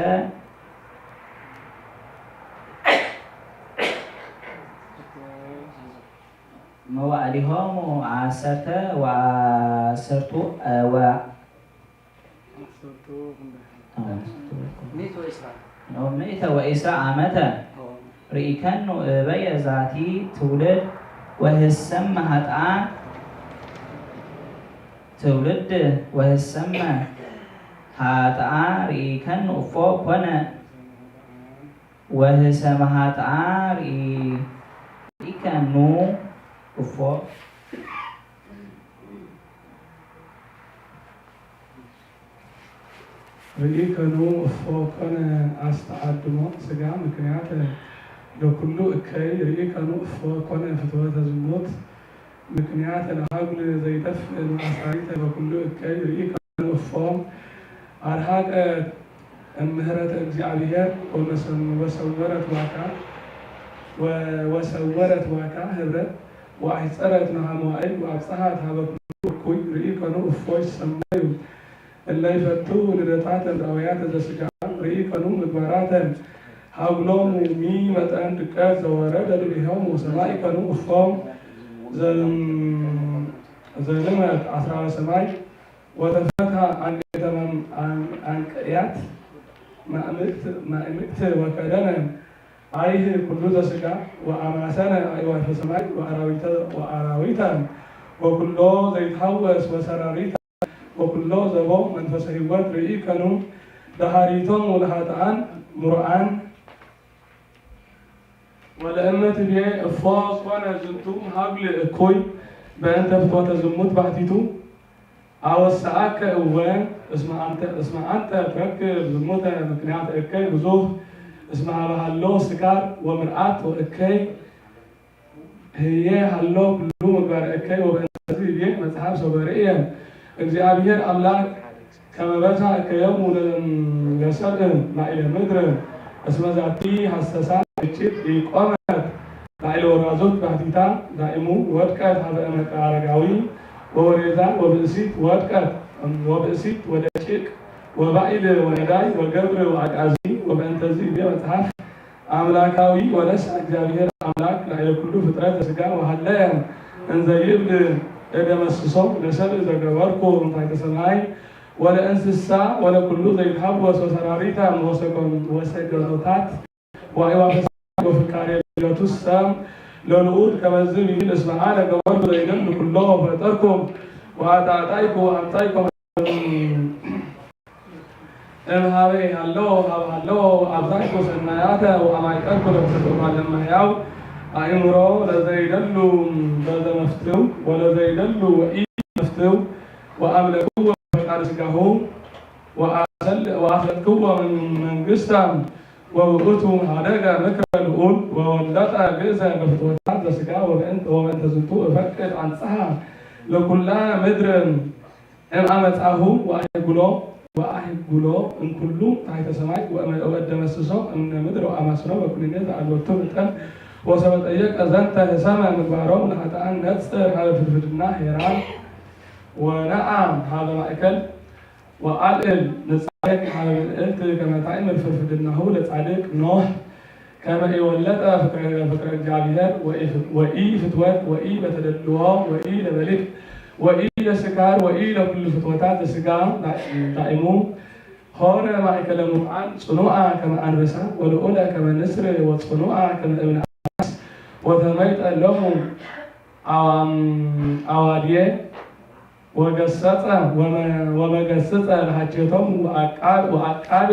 መዋዕሊሆሙ አሰርተ ወአሰርቱ ወ- ሚእተ ወዒስራ ዓመተ ርኢከኑ እበየ ዛቲ ትውልድ ወህሰመ ሀጥኣን ትውልድ ወህሰመ ሀጥኣን ርኢከኑ እፎ ኮነ ወህሰመ ሀጥኣን ርኢከኑ እፎ ርኢከኑ እፎ ኮነ አስተአድሞ ስጋ ምክንያት ለኩሉ እከይ ርኢከኑ እፎ ኮነ ፍትወተ ዝሙት ምክንያት ለሀጉል ዘይደፍእ መአሳሪተ በኩሉ እከይ ርኢከኑ እፎ አርሃቀ እምህረተ እግዚአብሔር ወመሰ- ወሰወረት ዋካ ወ- ወሰወረት ዋካ ህብረት ወአሕጸረት መሃ መዋዕል ወአብጽሐት ሀበ ኩሉ እኩይ ርኢከኑ እፎ ይሰመዩ እለ ይፈትው ልደታተ ምድራውያተ ዘስጋ ርኢከኑ ምግባራተ ሀጉሎሙ ሚ መጠን ድቀት ዘወረደ ልብሔሙ ሰማኢከኑ እፎ ዘልም- ዘልመት አስራረ ሰማይ ወተፈትሐ አንቅዕተ መም- አን- አንቅዕያት ማእምቅት ማእምቅት ወከደነ አይህ ኩሉ ዘስጋ ወአማሰነ አዕዋፈ ሰማይ ወአራዊተ ወአራዊተ ወኩሎ ዘይትሐወስ ወሰራሪተ ወኩሎ ዘቦ መንፈሰ ህይወት ርኢከኑ ደሃሪቶሙ ለሀጥኣን ምሩዓን ወለእመ ትቤ እፎ ኮነ ዝንቱ ሀብል እኩይ በእንተ ፍትወተ ዝሙት ባሕቲቱ አወሰአከ እወ እስመ አንተ እስመ አንተ ትረክብ ዝሙተ ምክንያት እከይ ብዙህ እስመ ሀበ ሀሎ ስካር ወምርዓት ወእከይ ህዬ ሀሎ ኩሉ ምግባረ እከይ ወበእንተዝ ይቤ መጽሐፍ ሶበ ርእየ እግዚአብሔር አምላክ ከመ በዝሐ እከዮሙ ለሰብእ ላዕለ ምድር እስመ ዛቲ ሐሰሳ ግጭት ኢቆመት ላዕለ ወራዙት ባሕቲታ ዳእሙ ወድቀት ሀበ እመቃ አረጋዊ ወወሬዛ ወብእሲት ወድቀት ወብእሲት ወደቂቅ ወባዕል ወነዳይ ወገብር ወአቃዚ ወበእንተዝ ይቤ መጽሐፍ አምላካዊ ወነስአ እግዚአብሔር አምላክ ላዕለ ኩሉ ፍጥረት ዘሥጋ ወሀለየ እንዘ ይብል እደመስሶ ለሰብእ ዘገበርኩ እምታሕተ ሰማይ ወለእንስሳ ወለኩሉ ዘይትሐወስ ወሰራሪተ ወሰገ-፣ ወሰገኖታት ወአዕዋፈ ሰማይ ወፍካሬ ልደቱሰ ለልዑል ከመዝ ብሂል እስመ አነ ገበርኩ ዘይደሉ ኩሎ ወፈጠርኩ ወአጣጣይኩ ወአምጻይኩ እምሀበ ኢሀሎ ሀበ ሀሎ አብዛይኩ ሰናያተ ወአማይቀርኩ ለፍሰት እጓለ እመሕያው አእምሮ ለዘይደሉ በዘመፍትው ወለዘይደሉ ወኢመፍትው ወአምለክዎ ፈቃድ ሥጋሁ ወአሰል-፣ ወአሰለጥክዎ መንግሥተ ወውእቱ ሀደገ ምክረ ልዑል ወወለጠ ግእዘ በፍትወታት ዘሥጋ ወበእንተ፣ ወበእንተ ዝንቱ እፈቅድ አንጽሐ ለኩላ ምድር እምአመጻሁ ወአህጉሎ፣ ወአህጉሎ እምኩሉ ታሕተ ሰማይ ወእመ-፣ ወእደመስሶ እምነ ምድር ወአማስኖ በኩነኔ ዘአልቦቱ ምጠን ወሰበ ጠየቀ ዘንተ ህሰመ ምግባሮሙ ለኃጥኣን ነጽር ሀበ ፍድፍድና ኄራን ወነዓ ሀበ ማእከል ወአልዕል ንጻሬ ሀበ ምልዕልት ከመ ታእምር ፍድፍድናሁ ለጻድቅ ኖህ ከመ ኢወለጠ ፍቅረ፣ ፍቅረ እግዚአብሔር ወኢ-፣ ወኢፍትወት ወኢበተደልዎ ወኢለበሊዕ ወኢለስካር ወኢለኩሉ ፍትወታት ዘሥጋ ዳእሙ ሆረ ማእከለ ሙቃን ጽኑዓ ከመ አንበሳ ወልዑለ ከመ ንስር ወጽኑዓ ከመ እብነ አድማስ ወተመይጠ ሎሙ አዋም-፣ አዋድየ ወገሰጸ ወመ-፣ ወመገሰጸ ለሐቼቶም ወአቃ-፣ ወአቃቤ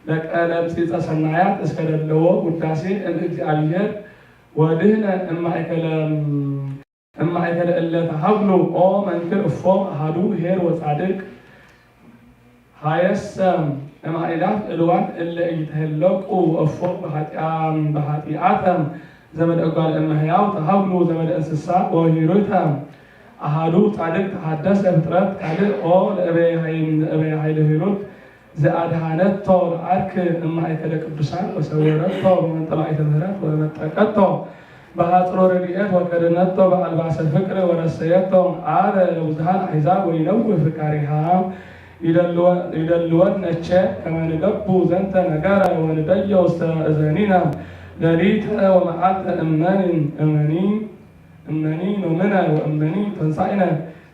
ለቀለምጺጸ ሰናያት እስከ ደለዎ ውዳሴ እምእግዚአብሔር ወድህነ እማእከለ፣ እማእከለ እለ ተሀብሉ ኦ መንክር እፎ አሐዱ ኄር ወጻድቅ ሀየሰ እምአእላፍ እልዋን እለ ኢተሀለቁ ወእፎ በኃጢአ-፣ በኃጢአተ ዘመደ እጓለ እመሕያው ተሀብሉ ዘመደ እንስሳ ወሂሩተ አሐዱ ጻድቅ ተሐደሰ ፍጥረት ካልእ ኦ ለእበየ ኃይል-፣ ለእበየ ኃይለ ሂሩት ዘአድኃነቶ ለአርክ እማእከለ ቅዱሳን ወሰወረቶ በመንጠላዕተ ምህረት ወመጠቀቶ በሐጽሮ ረድኤት ወከደነቶ በአልባሰ ፍቅር ወረሰየቶ አረ ለብዙኃን አሕዛብ ወይነውእ ፍካሬሃ። ይደልወ-፣ ይደልወን ነቼ ከመ ንገቡ ዘንተ ነገረ ወንደዮ ውስተ እዘኒነ ሌሊተ ወመዓልተ እመኒ፣ እመኒ፣ እመኒ ኖምነ ወእመኒ ተንሳኢነ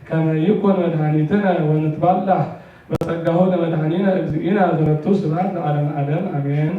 ከመ ይኩን መድኃኒትነ ወንትባላህ በጸጋሁ ለመድኃኒነ እግዚእነ ዘሎቱ ስብሐት ለዓለመ ዓለም አሜን።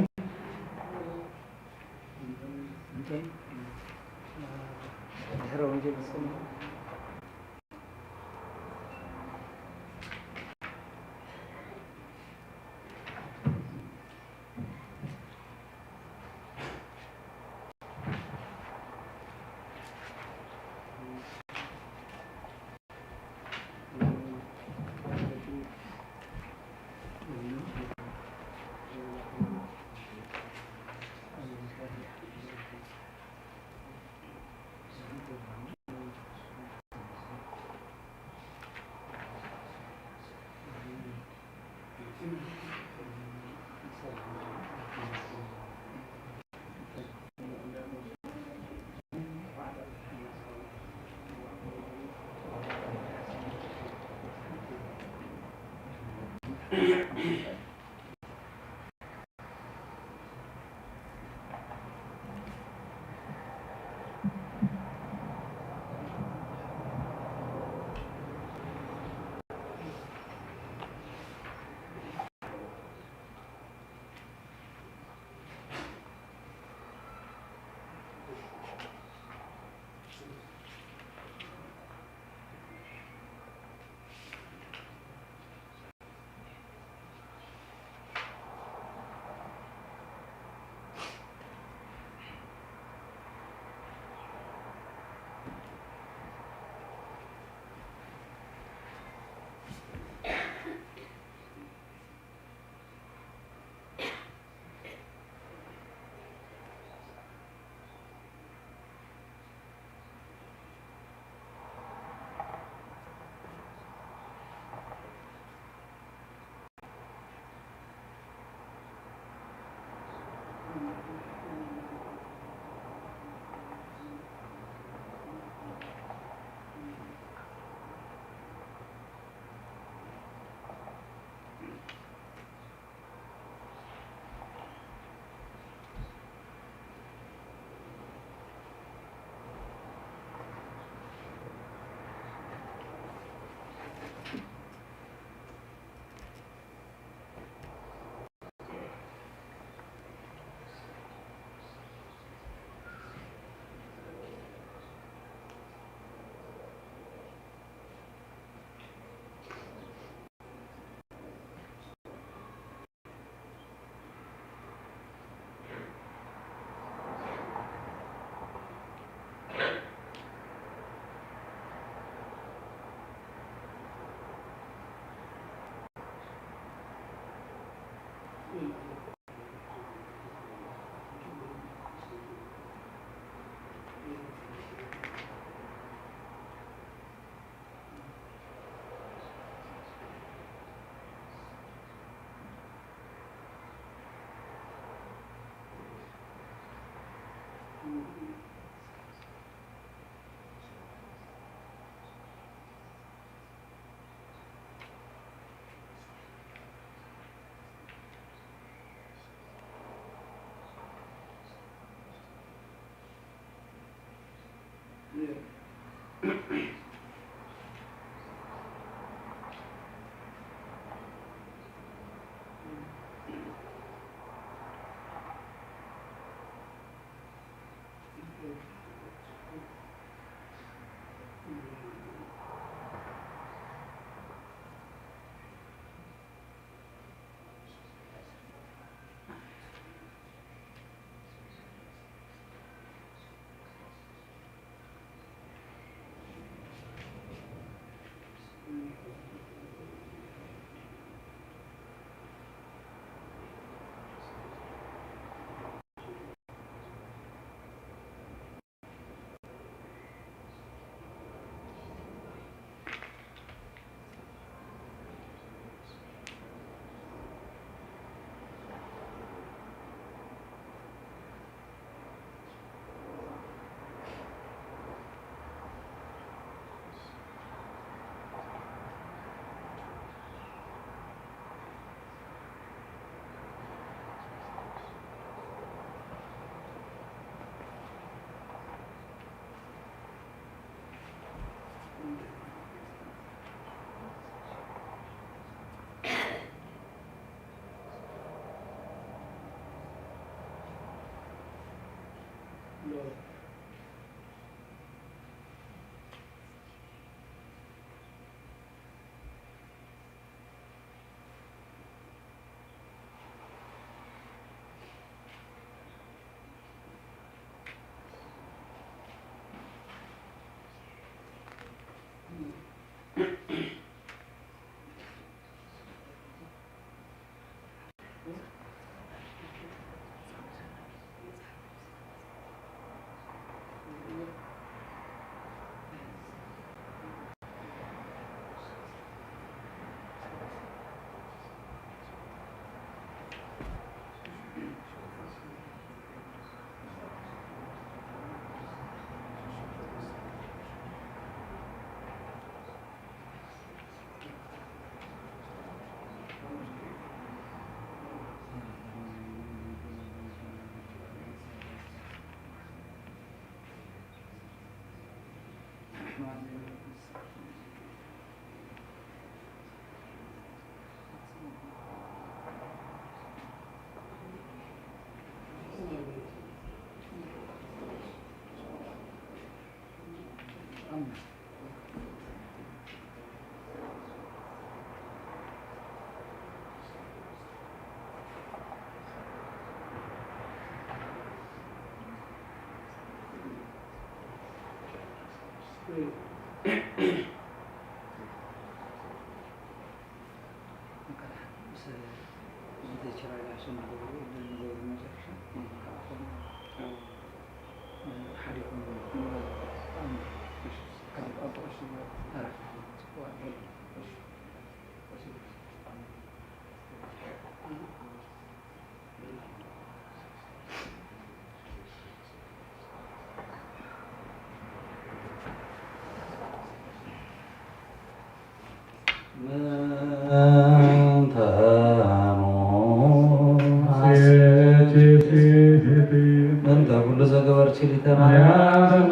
ምንተ ኩሉ ዘገበርኪ ሊተ ማርያም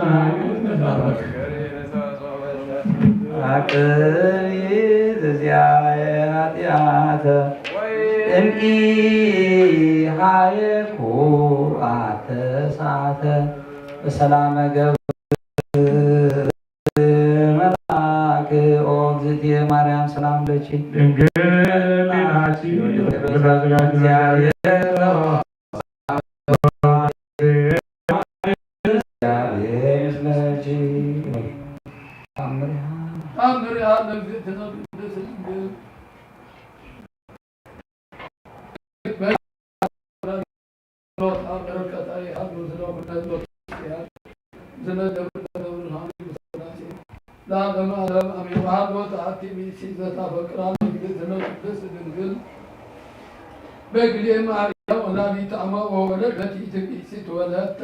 አቅብኢ ዚአየ ኃጢአተ እምኢሃየኩ አተ ሰዓተ። በሰላመ ገብር መልአክ ኦ እግዝእትየ ማርያም ሰላም ለኪ ድንግል ሊናኪ እግዚአብሔር እግዚአብሔር ምስለኪ። ታምሪሃ ታምሪሃ ለእግዝእትነ ቅድስት ድንግል ለዓለመ ዓለም አሜን። ወሀሎ ተአቲ ብእሲ ዘታፈቅራ ለእግዝእትነ ቅድስት ድንግል በግዜ ማርያም ወላዲተ አመ ወወለደቲ ብእሲ ትወለት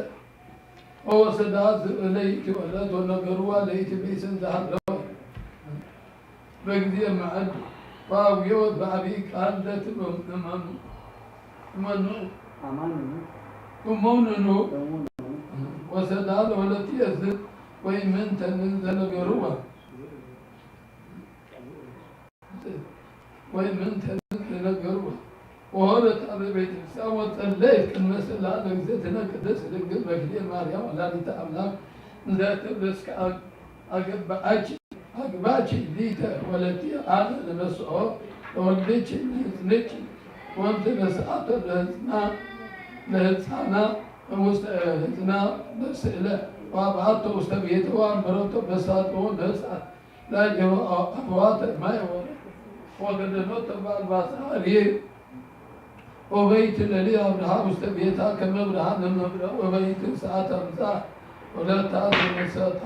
ወወሰዳ ለይእቲ ወለት ወነገርዋ ለይእቲ ብእሲ እንዘ ሀለወ። በግዜ መዐድ ወአውየወት በዐቢይ ቃል ለትእመኑ እመኑ እመኑ እመኑ እመኑ ወሰዳ ለወለቲ እዝን ወይምንተን ዘነገርዋ ወይምንተን ዘነገርዋ ወሆረት ሀበ ቤተክርስቲያን ወጸለየት ቅድመ ስላ ለእግዝእትነ ቅድስት ድንግል በክልኤ ማርያም ወላዲተ አምላክ እንዘ ትብል እስከ አግ-፣ አግብአኪ፣ አግብአኪ ሊተ ወለቲ አነ ለነስኦ ለወልድኪ ለሕጽንኪ ወእንተ ነስአቶ ለሕጽና፣ ለሕጻና እምውስተ ሕጽና በስእለ ወአብአቶ ውስተ ቤተ ወአንበረቶ በሳጥኦ ነስአት ላዕሌሁ አፍዋተ ማይ ወገደኖቶ በአልባሰ አርየ ወበይንተ ለሊ አብርሃ ውስተ ቤታ ከመ ብርሃነ መብርህ ወበይንተ ሰዓት አምጽአ ወለታ ዘነሰአታ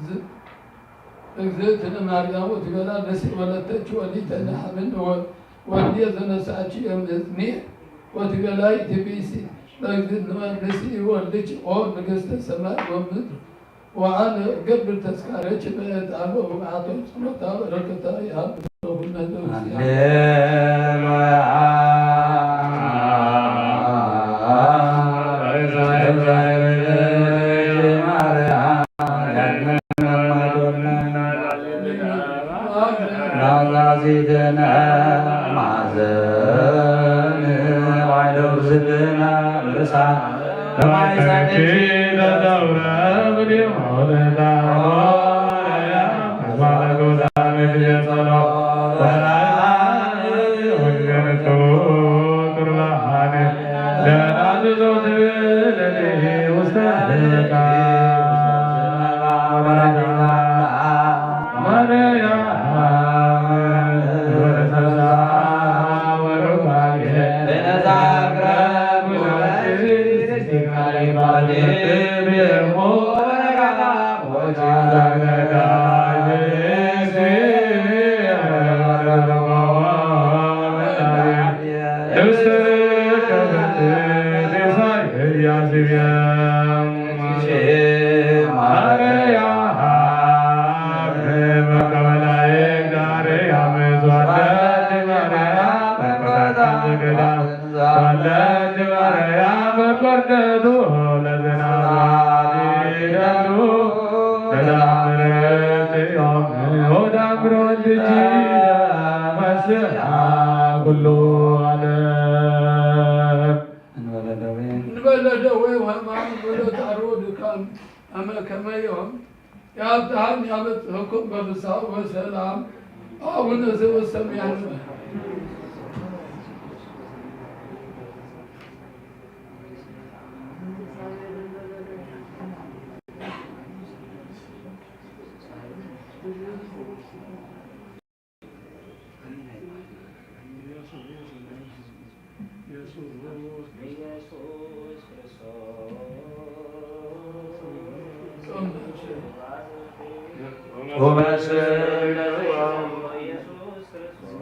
ዝ-፣ እግዝእትነ ማርያም ወትቤላ ነሲ ወለተኪ ወሊተ ለሐብን ወ-፣ ወልድየ ዘነስአኪ እምሕጽንየ ወትቤላ ይእቲ ብእሲ ለእግዝእትነ ነሲ ወልድኪ ኦ ንግሥተ ሰማይ ወምድር ወአነ እገብር ተስካረኪ በዕጣን ወበመዓት ጸሎታ በረከታ ይሃብነ ለኩልነ። ሃሌሉያ። ናዛዚትነ ማዘን ዋይደው ዝብነ ርሳ ለማይሳደች ለዘውረ ብዲም ሆነታ ሆነያ ተስፋ ለጎዛቤት የጸሎ ወራይ ወንገርቱ ቁርባን ለናዝዞት ለሊ ውስተ ልቃ ወራይ እንበለ ደዌ ወሕማም ወለተዐርዎ ድካም አመ ከመ ዮም ያብጽሐነ ያበጽሕኩም በፍስሐ ወሰላም። አቡነ ዘበሰማያት።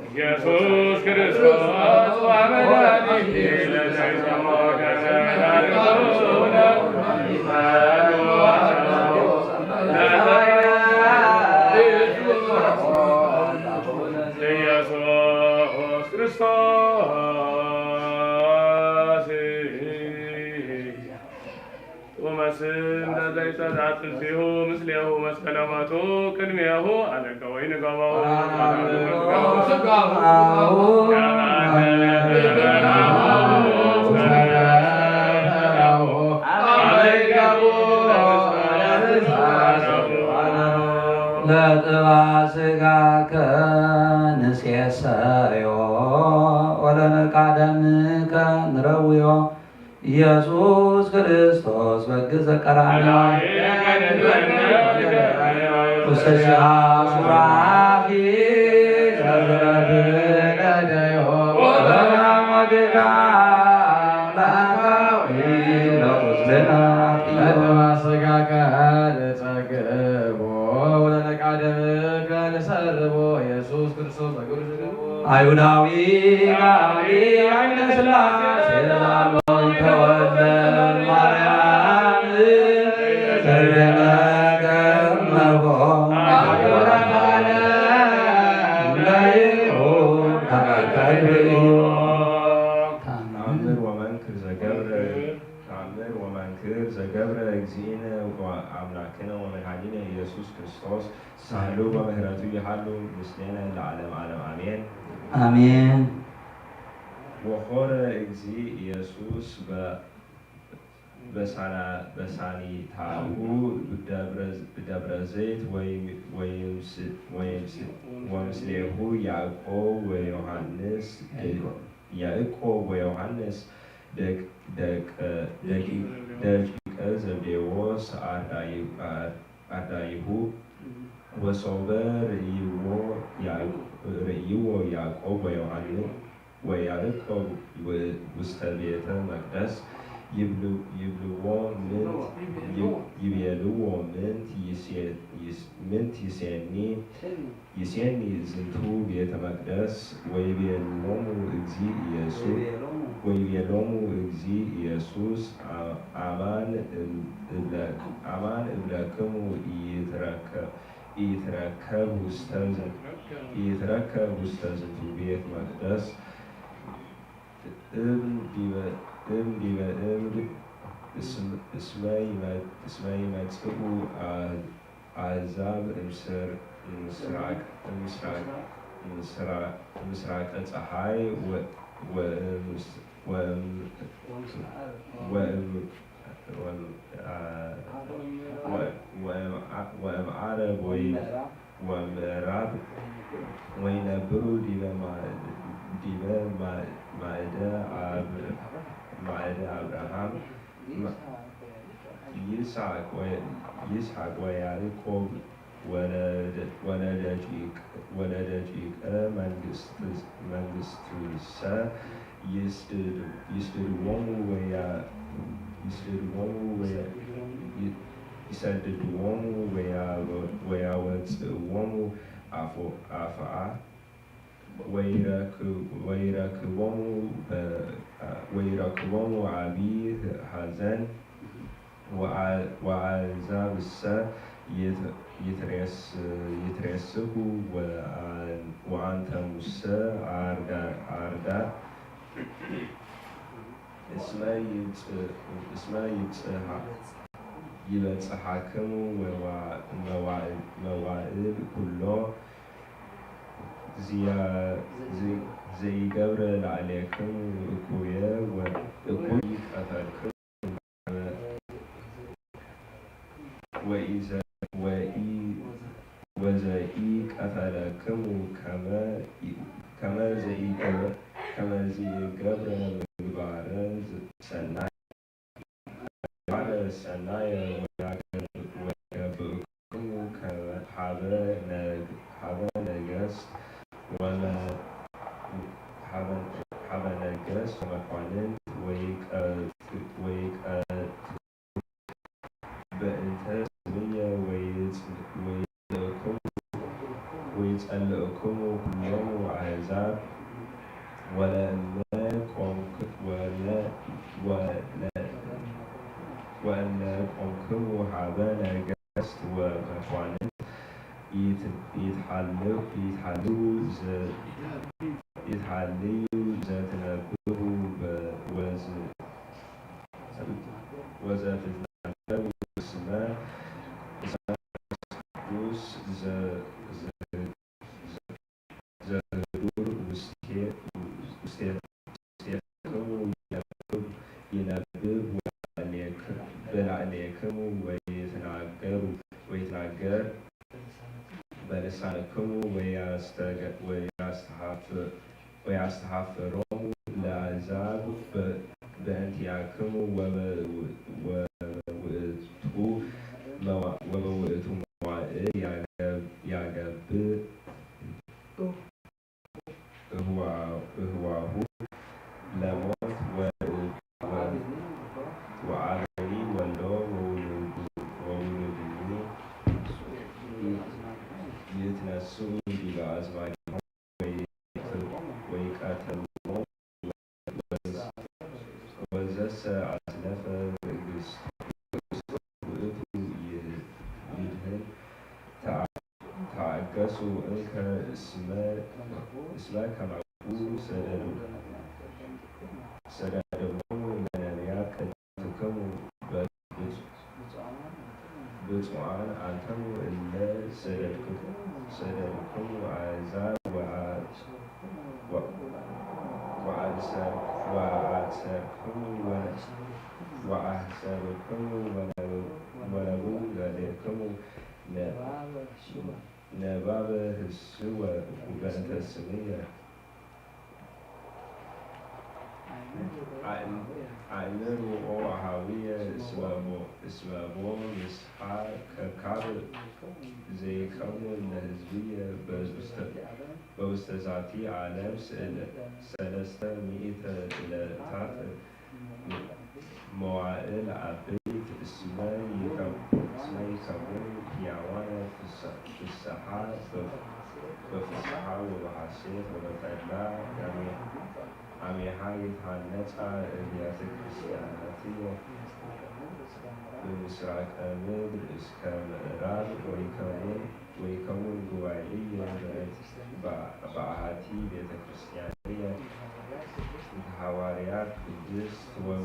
ኢየሱስ ክርስቶስ ወመድኃኒነ ለዘይሰምዖ ከመ ያድርጉነ ኢየሱስ ክርስቶስ ጡመ ስም ለዘይጸድዐት እዴሁ ምስሌሁ መስቀለ ሞቱ ቅድሜሁ አለቀ ወይንገባው ለጥባ ስጋከ ንሴሰዮ ወለንቃ ደምከ ንረውዮ። ኢየሱስ ክርስቶስ በግ ዘቀራንዮ ውስተ ሲሐ ሱራፊ ዘዝረፍ ቀደዮ ወበራም ወድጋ አምላካዊ ለቁስልና ጥዮ። ለጥባ ስጋከ ንጸግቦ ወለንቃ ደምከ ንሰርቦ ኢየሱስ ክርስቶስ በግ አይሁዳዊ ቃሊ አይነ ሥላሴ ዛሎይ ተወልደ ማርያም ዘይደነገር ነቦ ለይሁድ ተቀቀይ ብእዮ። ተአምር ወመንክር ዘገብረ ተአምር ወመንክር ዘገብረ እግዚእነ ወአምላክነ ወመድኃኒነ ኢየሱስ ክርስቶስ ሳህሉ ወምህረቱ ይሃሉ ምስሌነ ለዓለም ዓለም አሜን። አሜን። ወሖረ እግዚእ ኢየሱስ በ-፣ በሳና-፣ በሳኒታሁ ደብረ-፣ ደብረ ዘይት ወይም-፣ ወይምስ-፣ ወይምስ-፣ ወምስሌሁ ያዕቆብ ወዮሐንስ ደ-፣ ያዕቆብ ወዮሐንስ ደቅ-፣ ደቀ-፣ ደቂ-፣ ደቂቀ ዘብዴዎስ አርዳኢ-፣ አር-፣ አርዳኢሁ። ወሶበ ርእይዎ ያዕቆ-፣ ርእይዎ ያዕቆብ ወዮሐንስ ወያዕቆብ ው-፣ ውስተ ቤተ መቅደስ ይብሉ-፣ ይብልዎ ምንት ይ-፣ ይቤልዎ ምንት ይሴ-፣ ይስ-፣ ምንት ይሴኒ ይሴኒ ዝንቱ ቤተ መቅደስ ወይቤልዎሙ እግዚእ ኢየሱስ፣ ወይቤሎሙ እግዚእ ኢየሱስ አ-፣ አማን እም-፣ እብለ-፣ አማን እብለክሙ ኢይትረከ-፣ ኢይትረከብ ውስተ ዝ-፣ ኢይትረከብ ውስተ ዝንቱ ቤት መቅደስ እም ዲበ፣ እም ዲበ እም እስም-፣ እስመ ይመ-፣ እስመ ይመጽኡ አ-፣ አሕዛብ እምስር-፣ እምስራቅ፣ እምስራቅ፣ እምስራ-፣ እምስራቀ ጸሓይ ወ-፣ ወእምስ-፣ ወእም-፣ ወእም-፣ ወእም-፣ አ-፣ ወ-፣ ወእም-፣ አ-፣ ወእም ዓረብ ወይ-፣ ወምዕራብ ወይነብሩ ዲበ ማ-፣ ዲበ ማ-፣ ማእደ አብር-፣ ማእደ አብርሃም ማ-፣ ይስሐቅ ወ-፣ ይስሐቅ ወያዕቆብ ወለደ-፣ ወለደቂቅ-፣ ወለደቂቀ መንግስት-፣ መንግስትሰ ይስድድ-፣ ይስድድዎሙ ወያ-፣ ይስድድዎሙ ወያ-፣ ይ-፣ ይሰድድዎሙ ወያ-፣ ወያወፅእዎሙ አፎ-፣ አፍአ ወይረክ-፣ ወይረክቦሙ በ-፣ ወይረክቦሙ አቢይ ሐዘን ወአ-፣ ወአሕዛብሰ ይት-፣ ይትሬስ-፣ ይትሬስኩ ወአ-፣ ወአንተሙሰ አርዳ-፣ አርዳ እስመ ይብጽ-፣ እስመ ይብጽሐ-፣ ይበጽሐክሙ ወዋ-፣ መዋዕል፣ መዋዕል ኩሎ ዝያ-፣ ዝ-፣ ዘይገብረ ላዕሌክሙ እኩየ ወ-፣ እኩይ ይቀተልክሙ ወኢዘ-፣ ወኢ-፣ ወዘኢቀተለክሙ ከመ ኢ-፣ ከመ ዘኢገ-፣ ከመ ዘኢገብረ ምግባረ ሰናይ፣ ምግባረ ሰናየ ወያገ-፣ ወያገብእክሙ ከመ ሀበ ነግ-፣ ሀበ ነገስት ወመ-፣ ሀበ፣ ሀበ ነገስት ወመኳንንት ወይቀ-፣ ወይቀ-፣ በእንተ ስምየ ወይጽ-፣ ወይጸልእክሙ፣ ወይጸልእክሙ ኩሎሙ አሕዛብ፣ ወለእመ ቆምክ-፣ ወለ-፣ ወለ-፣ ወእመ ቆምክሙ ሀበ ነገስት ወመኳንንት፣ ይት-፣ ይትሐል-፣ ይትሐልው ዘ-፣ ይትሐልዩ ዘትነብሩ በ-፣ ወዝ-፣ ወዘትትናገሩ እስመ፣ እስመ ቅዱስ ዘ-፣ ዘ-፣ ዘህዱር ውስቴ-፣ ውስቴ-፣ ውስቴትክሙ ይነብብ፣ ይነብብ ወበላዕሌክ-፣ በላዕሌክሙ ወይትናገሩ፣ ወይትናገር በልሳንክሙ ወያስተገ-፣ ወያስተሐፍ-፣ ወያስተሐፍሮሙ ለአሕዛብ በ-፣ በእንቲአክሙ ወበ-፣ ወበውእቱ መዋ-፣ ወበውእቱ መዋዕል ያገብ-፣ ያገብእ እህዋ-፣ እህዋሁ ለሞት ወ-፣ ወ-፣ ወአበዊ ወልዶ ወውሉድ-፣ ወውሉድኒ ይትነስኡ ዲበ አዝማዲሆሙ ወይቀትልዎሙ ወዘሰ አስለፈ ትዕግስቱ ውእቱ ይድህን። ተአገሱ እንከ እስመ፣ እስመ ከማሁ ሰደዱ-፣ ሰደድዎሙ ለነቢያት ቅድሜክሙ በ-፣ ብፁዓን አንተሙ እለ ሰደድክሙ፣ ሰደድክሙ አሕዛብ ወአ-፣ ወ-፣ ወአብሰር-፣ ወአብሰርክሙ ወ-፣ ወአሕሰርክሙ ወለ-፣ ወለቡ ዛዴክሙ ነ-፣ ነባብ ህስወ በእንተ ስምየ። አእም-፣ አእምሩ ኦ አሃውየ እስመ ቦ-፣ እስመ ቦ ምስሓ ከካብ ዘይከውን ለህዝብየ በውስተ-፣ በውስተ ዛቲ ዓለም ስእለ-፣ ሰለስተ ሚእተ ዕለታት መዋእል አበይት እስመ ይከው-፣ እስመ ይከውኑ ሕያዋነ ፍስ-፣ ፍስሓ በፍ-፣ በፍስሓ ወበሐሴት ወበተድላ አሜ-፣ አሜሃ ይትሃነጻ አብያተ ክርስቲያናትየ እምስራቀ ምድር እስከ ምዕራብ ወይከውን ወይከውን ጉባኤየ በ-፣ በአሐቲ ቤተ ክርስቲያንየ ዘሐዋርያት ቅድስት ወ-፣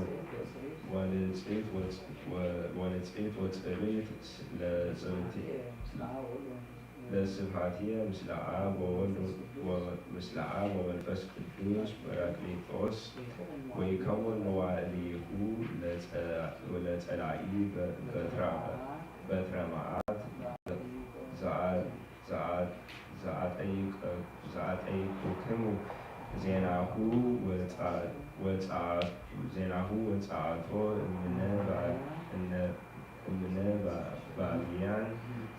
ወንጽሕት ወጽ-፣ ወ-፣ ወንጽሕት ወጽርይት ለጽብት-፣ ለስብሐትየ ምስለ አብ ወወልድ ወ-፣ ምስለ አብ ወመንፈስ ቅዱስ ጳራቅሊጦስ ወይከውን መዋዕሊሁ ለጸ-፣ ለጸላኢ በ-፣ በትራ-፣ በትረ መዓት ዘአ-፣ ዘአ-፣ ዘአጠይቀ-፣ ዘአጠይቁክሙ ዜናሁ ወጸ-፣ ወጸ-፣ ዜናሁ ወጸአቶ እምነ ባ-፣ እምነ፣ እምነ ባ-፣ ባቢያን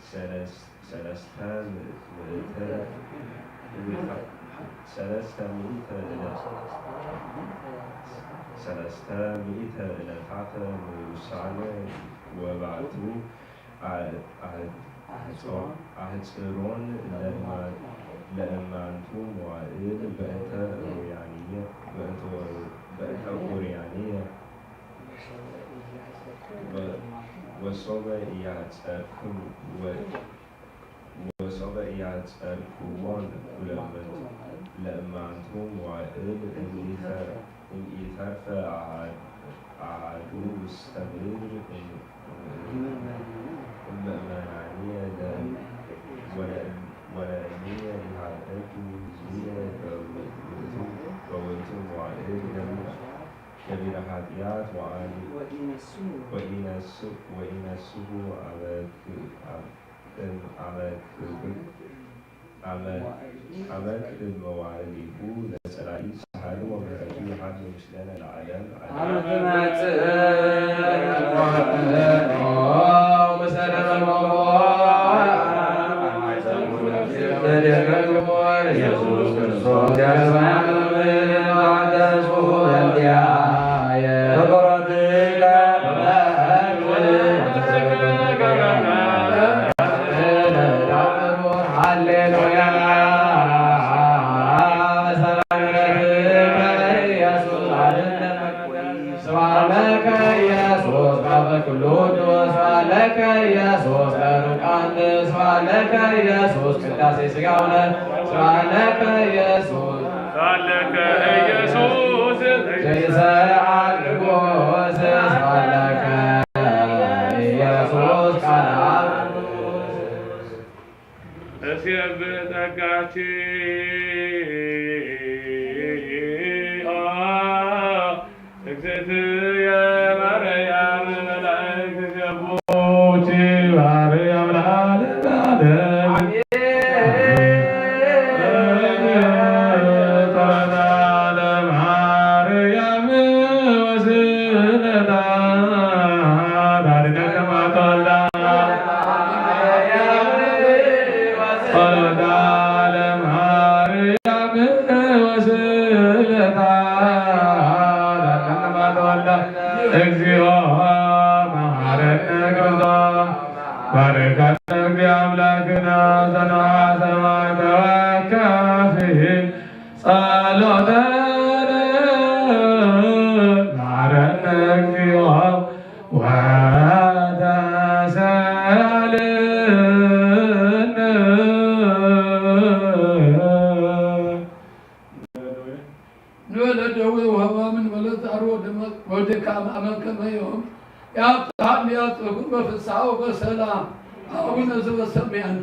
ሰለስ-፣ ሰለስተ ምእተ፣ ሰለስተ ምእተ፣ ሰለስተ ምእተ ዕለታተ ንኡሳነ ወባቱ አ-፣ አ-፣ አሕጽሮን ለእማ-፣ ለእማንቱ መዋእል በእንተ ኡርያንየ፣ በእንተ ወ-፣ በእንተ ኡርያንየ። ወ-፣ ወሶበ ኢያጸርክሙ ወ-፣ ወሶበ ኢያጸርክዎን ለእማንቱ፣ ለእማንቱ መዋእል እምኢተር-፣ እምኢተርፈ አሐ-፣ አሐዱ ውስተ ምድር እም-፣ እምእመናንየ ለ-፣ ወለ-፣ ወለእምየ ኢሃድጉ ህዝብየ በውእቱ፣ በውእቱ መዋእል ለም-፣ ገቢረ ኃጢአት ወአኒ-፣ ወኢነስኡ፣ ወኢነስኡ አመክ-፣ አም-፣ እም አመክብ-፣ አመ-፣ አመክብ መዋዕሊሁ ለጸላኢ ሳህሉ ወምህረቱ ይሃሉ ምስሌነ ለዓለም ዓለም። አመ ትመጽእ ኢየሱስ ክርስቶስ ሃሌሉያ። ሰላም ለከ ኢየሱስ አብ ኩሉ ቅዱስ፣ ሰላም ለከ ኢየሱስ ለሩቅ አንድ፣ ሰላም ለከ ኢየሱስ ቅዳሴ ሥጋው ነው፣ ሰላም ለከ ኢየሱስ፣ ሰላም ለከ ኢየሱስ ዘይሰአል ንጉሥ፣ ሰላም ለከ ኢየሱስ ቃል አብ። እሴብ ጸጋኪ ኦ እግዝእትየ ማርያም መላእክት ሴብሑኪ ማርያም ለዓለመ ዓለም። አሜን። ጸሎተ ለማርያም ወስእለታ ታድነነ እምአመ ተወልዳ። ጸሎተ ለማርያም ወስእለታ ታድነነ እምአመ ተወልዳ። እግዚኦ መሐረነ ክርስቶስ። ባርከነ እግዚኦ አምላክነ ዘነዋ ሰማይ ተወከፊ ጸሎተ ለማረነ እግዚኦ ወተሳሃለነ። ንበለ ደዌ ወሕማምን ወለተአርወ ደመ ወድካም አመ ከመ ዮም ያብጽሐነ ያብጽሕኩም በፍስሐ ወበሰላም። አቡነ ዘበሰማያት።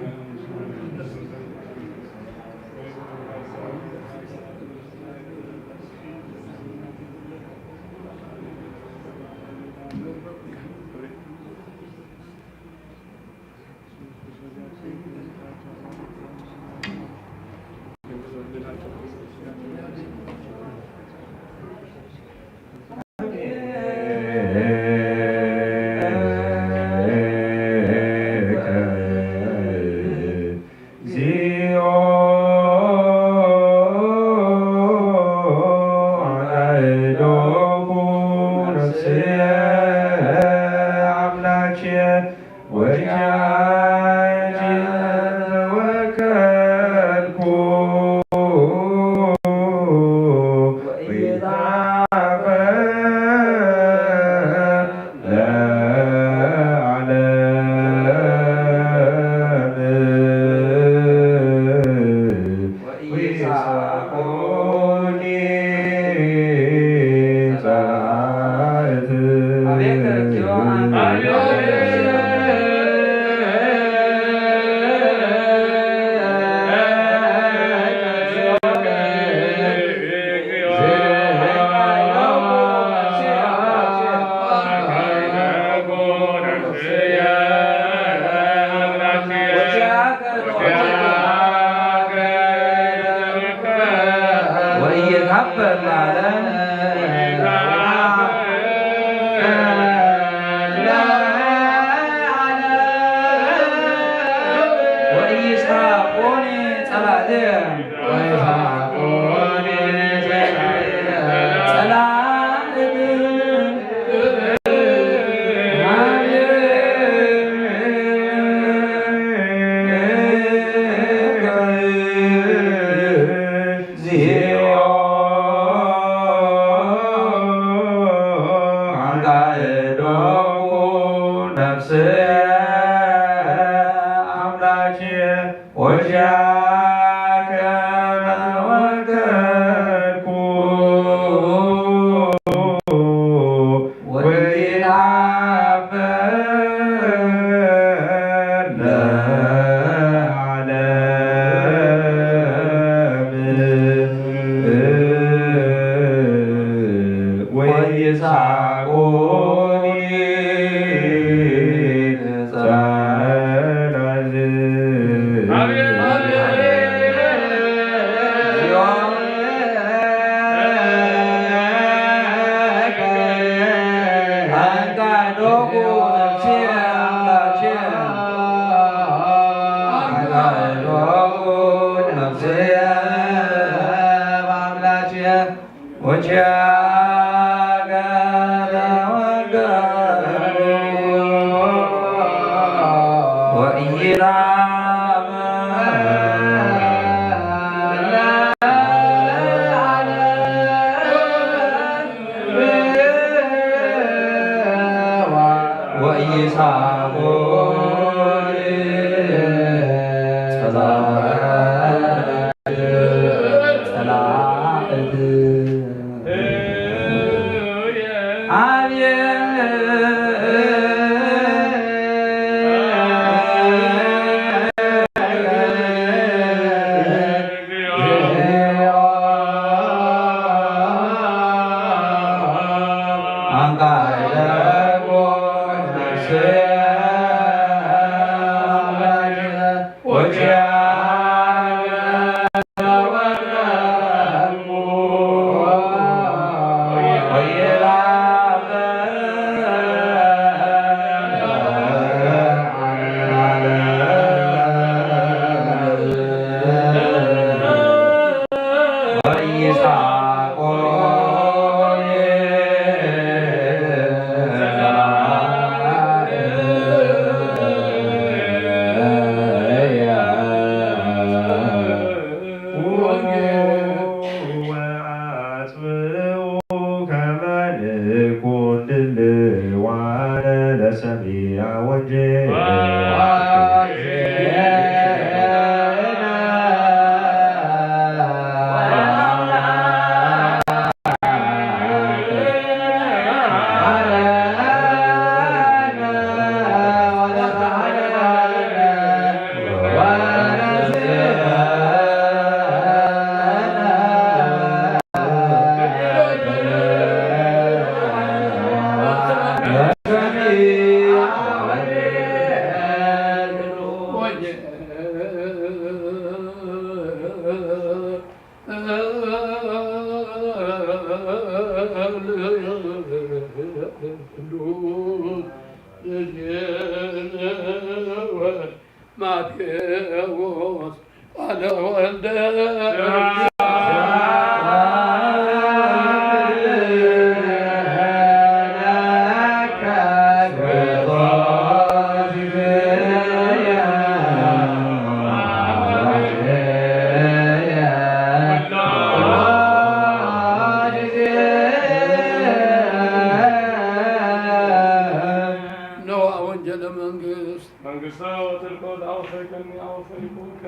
ኖህ አወንጀለ መንግስት መንግስተ ወትልኮት አውፈይከኒ አውፈይኩከ።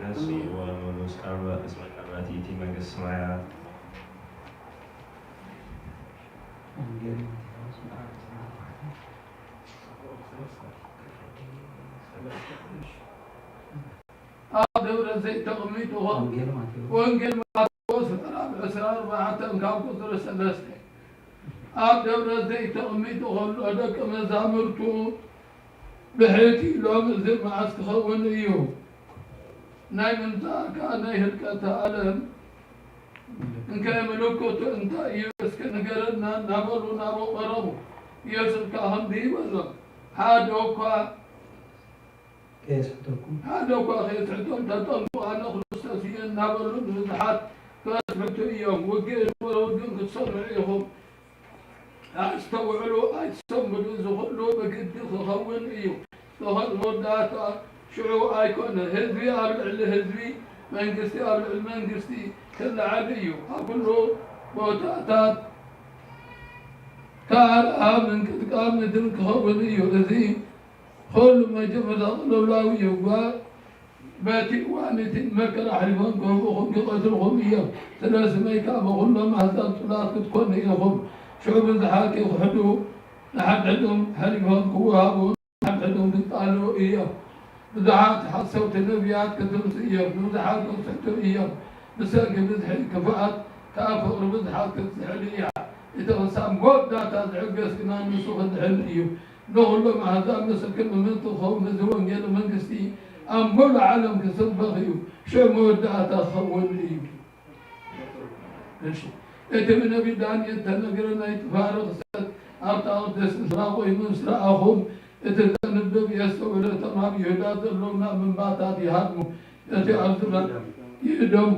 ነሲ ወመኑስ ቀርበ እስመ ቀርበት ይእቲ መንግስት ሰማያት። አብ ደብረ ዘይት ተቀሚጡ ሆ። ወንጌል ማቴዎስ። ወንጌል ማቴዎስ ምዕራፍ ዕስራ ወአርባዕተ ካብ ቁጽር ሰለስተ። አብ ደብረ ዘይት ተቀሚጡ ከሎ ደቀ መዛሙርቱ ብሕቲ ኢሎም፣ እዚ መዓስ ክኸውን እዩ? ናይ ምምጻእካ ናይ ህልቀተ ዓለም እንከ ምልክቱ እንታይ እዩ እስከ ንገረና እናበሉ ናብኡ ቀረቡ። ኢየሱስ ከኣ ከምዚ በሎም፣ ሓደ እኳ ከየስሕተኩም። ሓደ እኳ ከየስሕቶም ተጠንቀቁ፣ ኣነ ክርስቶስ እየ እናበሉ ንብዙሓት ከስሕቱ እዮም። ውግእ ንበረው ግን ክትሰምዑ ኢኹም። ኣስተውዕሉ፣ ኣይትሰንብዱ፣ እዚ ኩሉ ብግዲ ክኸውን እዩ። ዝኾነ መወዳእታ ሽዑ ኣይኮነ። ህዝቢ ኣብ ልዕሊ ህዝቢ፣ መንግስቲ ኣብ ልዕሊ መንግስቲ ክለዓል እዩ። ኣብ ኩሉ ቦታታት ከኣ ረሃብ፣ ምንቅጥቃጥ ምድሪ ክኸውን እዩ። እዚ ኩሉ መጀመርታ ቅልውላው እዩ። ጓ-፣ በቲ እዋን እቲ መከራ ኣሕሊፎም ክህቡኹም ክቐትሉኹም እዮም። ስለ ስመይ ከኣ በኹሎም ኣህዛብ ጽሉኣት ክትኮኑ ኢኹም። ሽዑ ብዙሓት ክኽሕዱ፣ ንሓድሕዶም ኣሕሊፎም ክወሃቡ፣ ንሓድሕዶም ክጣልኡ እዮም። ብዙሓት ሓሰውቲ ነቢያት ክትንስኡ እዮም። ንብዙሓት ክስሕቱ እዮም። ብሰንኪ ብዝሒ ክፍኣት ከኣ ፍቕሪ ብዙሓት ክትዝሕል እያ። እቲ ክሳብ መወዳእታ ዝዕገስ ግና ንሱ ክድሕን እዩ። ንኹሎም ኣህዛብ ምስክር ምእንቲ ክኸውን፣ እዚ ወንጌል መንግስቲ ኣብ ሙሉእ ዓለም ክስበኽ እዩ። ሽዑ መወዳእታ ክኸውን እዩ። እሺ። እቲ ብነቢ ዳንኤል ተነግረ ናይ ጥፍኣት ርኽሰት ኣብታ ቅድስቲ ስፍራ ኮይኑ ምስ ረኣኹም፣ እቲ ዘንብብ የስተውዕል። እቶም ኣብ ይሁዳ ዘለዉ ናብ እምባታት ይሃድሙ። እቲ ኣብ ዝባን ይእደሙ።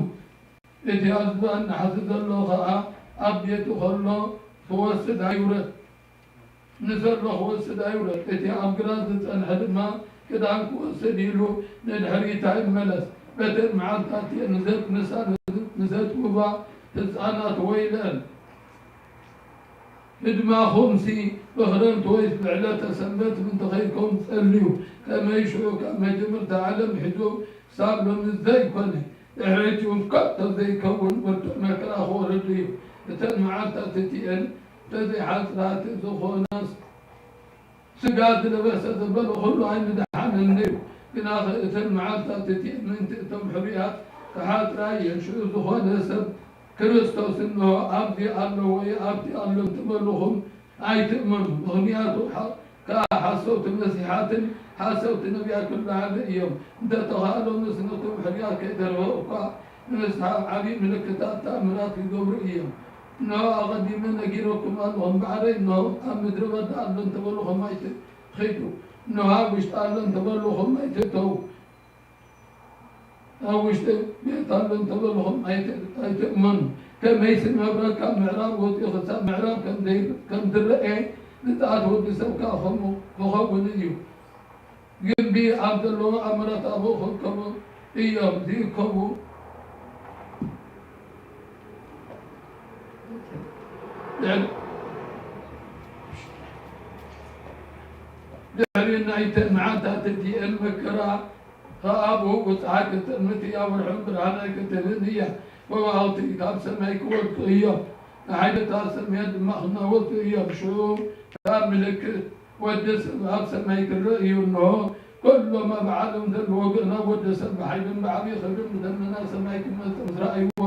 እቲ ኣብ ዝባን ናሕሲ ዘሎ ኸኣ ኣብ ቤቱ ኸሎ ክወስድ ኣይውረድ። ንዘሎ ክወስድ ኣይውረድ። እቲ ኣብ ግራት ዝጸንሐ ድማ ክዳን ክወስድ ኢሉ ንድሕሪት ኣይመለስ። በተን መዓልታት እቲኤን ንዘት-፣ ንሳ ንዘትውባ ህጻናት ወይለን። ህድማኹምሲ ብኽረምቲ ወይስ ብዕለተ ሰንበት ምእንቲ ኸይከውን ጸልዩ። ከመይ ሽዑ ካብ መጀመርታ ዓለም ሒዙ ክሳብ ሎሚ ዘይኮነ፣ ድሕሪኡ እውን ከቶ ዘይከውን ብርቱዕ መከራ ክወርድ እዩ። እተን መዓልታት እቲኤን እንተዘይሓጽራ፣ እቲ ዝኾነስ ስጋ ዝለበሰ ዘበለ ኩሉ ኣይምደሓነን እዩ። ግናኸ እተን መዓልታት እቲኤን ምእንቲ እቶም ሕሩያት ክሓጽራ እየን። ሽዑ ዝኾነ ሰብ ክርስቶስ እንሆ ኣብዚ ኣሎ ወይ ኣብቲ ኣሎ እንተበሉኹም ኣይትእመኑ። ምኽንያቱ ሓ-፣ ከኣ ሓሰውቲ መሲሓትን ሓሰውቲ ነቢያትን ክለዓሉ እዮም። እንተተኻእሎምስ ነቶም ሕሩያት ከይተረፈ እኳ ንምስሓቕ ዓቢ ምልክታት ተኣምራት ክገብሩ እዮም። እንሆ ኣቐዲመ ነጊረኩም ኣለኹ። እምበኣረይ እንሆ ኣብ ምድረ በዳ ኣሎ እንተበሉኹም ኣይትኺዱ። እንሆ ኣብ ውሽጢ ኣሎ እንተበሉኹም ኣይትእተዉ። ኣብ ውሽጢ ቤት ኣሎ እንተበሉኹም ኣይት-፣ ኣይትእመኑ። ከመይሲ መብረቕ ካብ ምዕራብ ወጺኡ ክሳብ ምዕራብ ከም ዘይ-፣ ከም ዝረኤ፣ ምጽኣት ወዲ ሰብ ከኣ ከምኡ ክኸውን እዩ። ግንቢ ኣብ ዘለዎ ኣምራት ኣብኡ ክእከቡ እዮም። ዝእከቡ ድሕሪ፣ ድሕሪ ናይተን መዓልታት እቲኤን መከራ ከኣ ብኡ ጸሓይ ክትጠልም እያ፣ ወርሕን ብርሃን ኣይክትህብን እያ። ወወሃውቲ ካብ ሰማይ ክወድቁ እዮም፣ ንሓይልታት ሰማያት ድማ ክናወጹ እዮም። ሽዑ ካብ ምልክት ወዲ ሰብ ኣብ ሰማይ ክረእ እዩ። እንሆ፣ ኩሎም ኣብ ዓለም ዘለዉ ወገናት ወዲ ሰብ ብሓይልን ብዓቢ ክብርን ብደመና ሰማይ ክመጽእ ምስ ረኣይዎ፣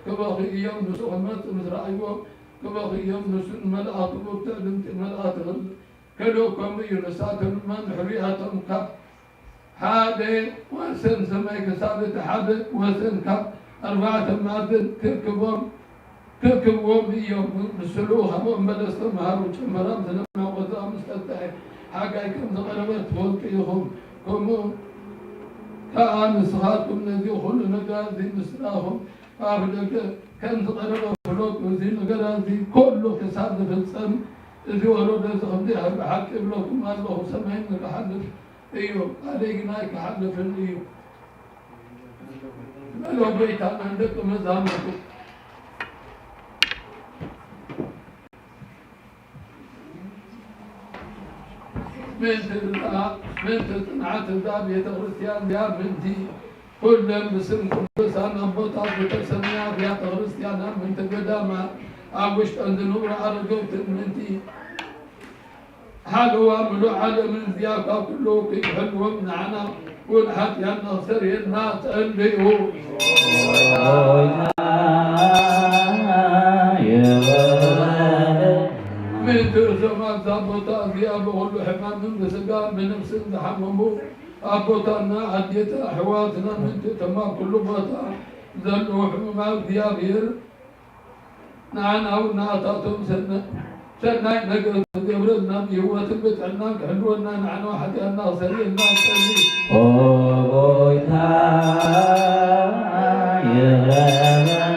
ክበኽዩ እዮም። ንሱ ክመጽእ ምስ ረኣይዎ፣ ክበኽዩ እዮም። ንሱን መላእኽቱ ብትዕልምቲ መላእኽቲ ክል-፣ ክልእኮም እዩ። ንሳቶም ድማ ንሕሩያቶም ካብ ሓደ ወሰን ሰማይ ክሳብ እቲ ሓደ ወሰን ካብ ኣርባዕተ ማዕዝን ክእክቦም፣ ክእክብዎም እዮም። ንሱ ልኡኻም በለስ ተምሃሩ፣ ጨንፈራ ምስ ደመቐ፣ ዝናም ምስ ጠጠዐ፣ ሓጋይ ከም ዝቐረበ ትፈልጡ ኢኹም። ከምኡ ከኣ ንስኻቱም ነዚ ኹሉ ነገር ዚ ምስላኹም፣ ኣብ ደገ ከም ዝቐረበ ፍለጡ፣ እዚ ነገራት እዚ ኩሉ ክሳብ ዝፍጸም፣ እዚ ወለዶ እዚ ከምዚ ብሓቂ እብለኩም ኣለኹ፣ ሰማይን ክሓልፍ እዩ፣ ቃለይ ግና ኣይክሓልፍን እዩ፣ በሎ ጐይታ ንደቀ መዛሙርቱ። ምእንቲ እዛ፣ ምእንቲ ጽንዓት እዛ ቤተክርስትያን እዚኣ፣ ምእንቲ ኩለን ብስም ቅዱሳን ኣቦታት ዝተሰምያ ኣብያተ ክርስትያናት፣ ምእንቲ ገዳማት ኣብ ውሽጠን ዝነብሩ ኣረገውትን፣ ምእንቲ ሓለዋ ምሉእ ዓለምን እዚኣ ካብ ኩሉ እኩይ ክሕልዎም፣ ንዓና እውን ሓጥያትና ክሰርየልና ጸልዩ። ምእንቲ እዞም ኣብዛ ቦታ እዚኣ ብኹሉ ሕማምን ብስጋን ብነፍስን ዝሓመሙ ኣቦታትና፣ ኣዴታ፣ ኣሕዋትና፣ ምእንቲ እቶም ኣብ ኩሉ ቦታ ዘለዉ ሕሙማት እግዚኣብሔር ንዓና እውን ንኣታቶም ሰነ-፣ ሰናይ ነገር ክገብረልና ብህይወትን ብጥዕናን ክሕልወና ንዓና ሓጥያትና ክሰርየልና ንጸሊ። ኦ ጎይታ ይቕረ በል።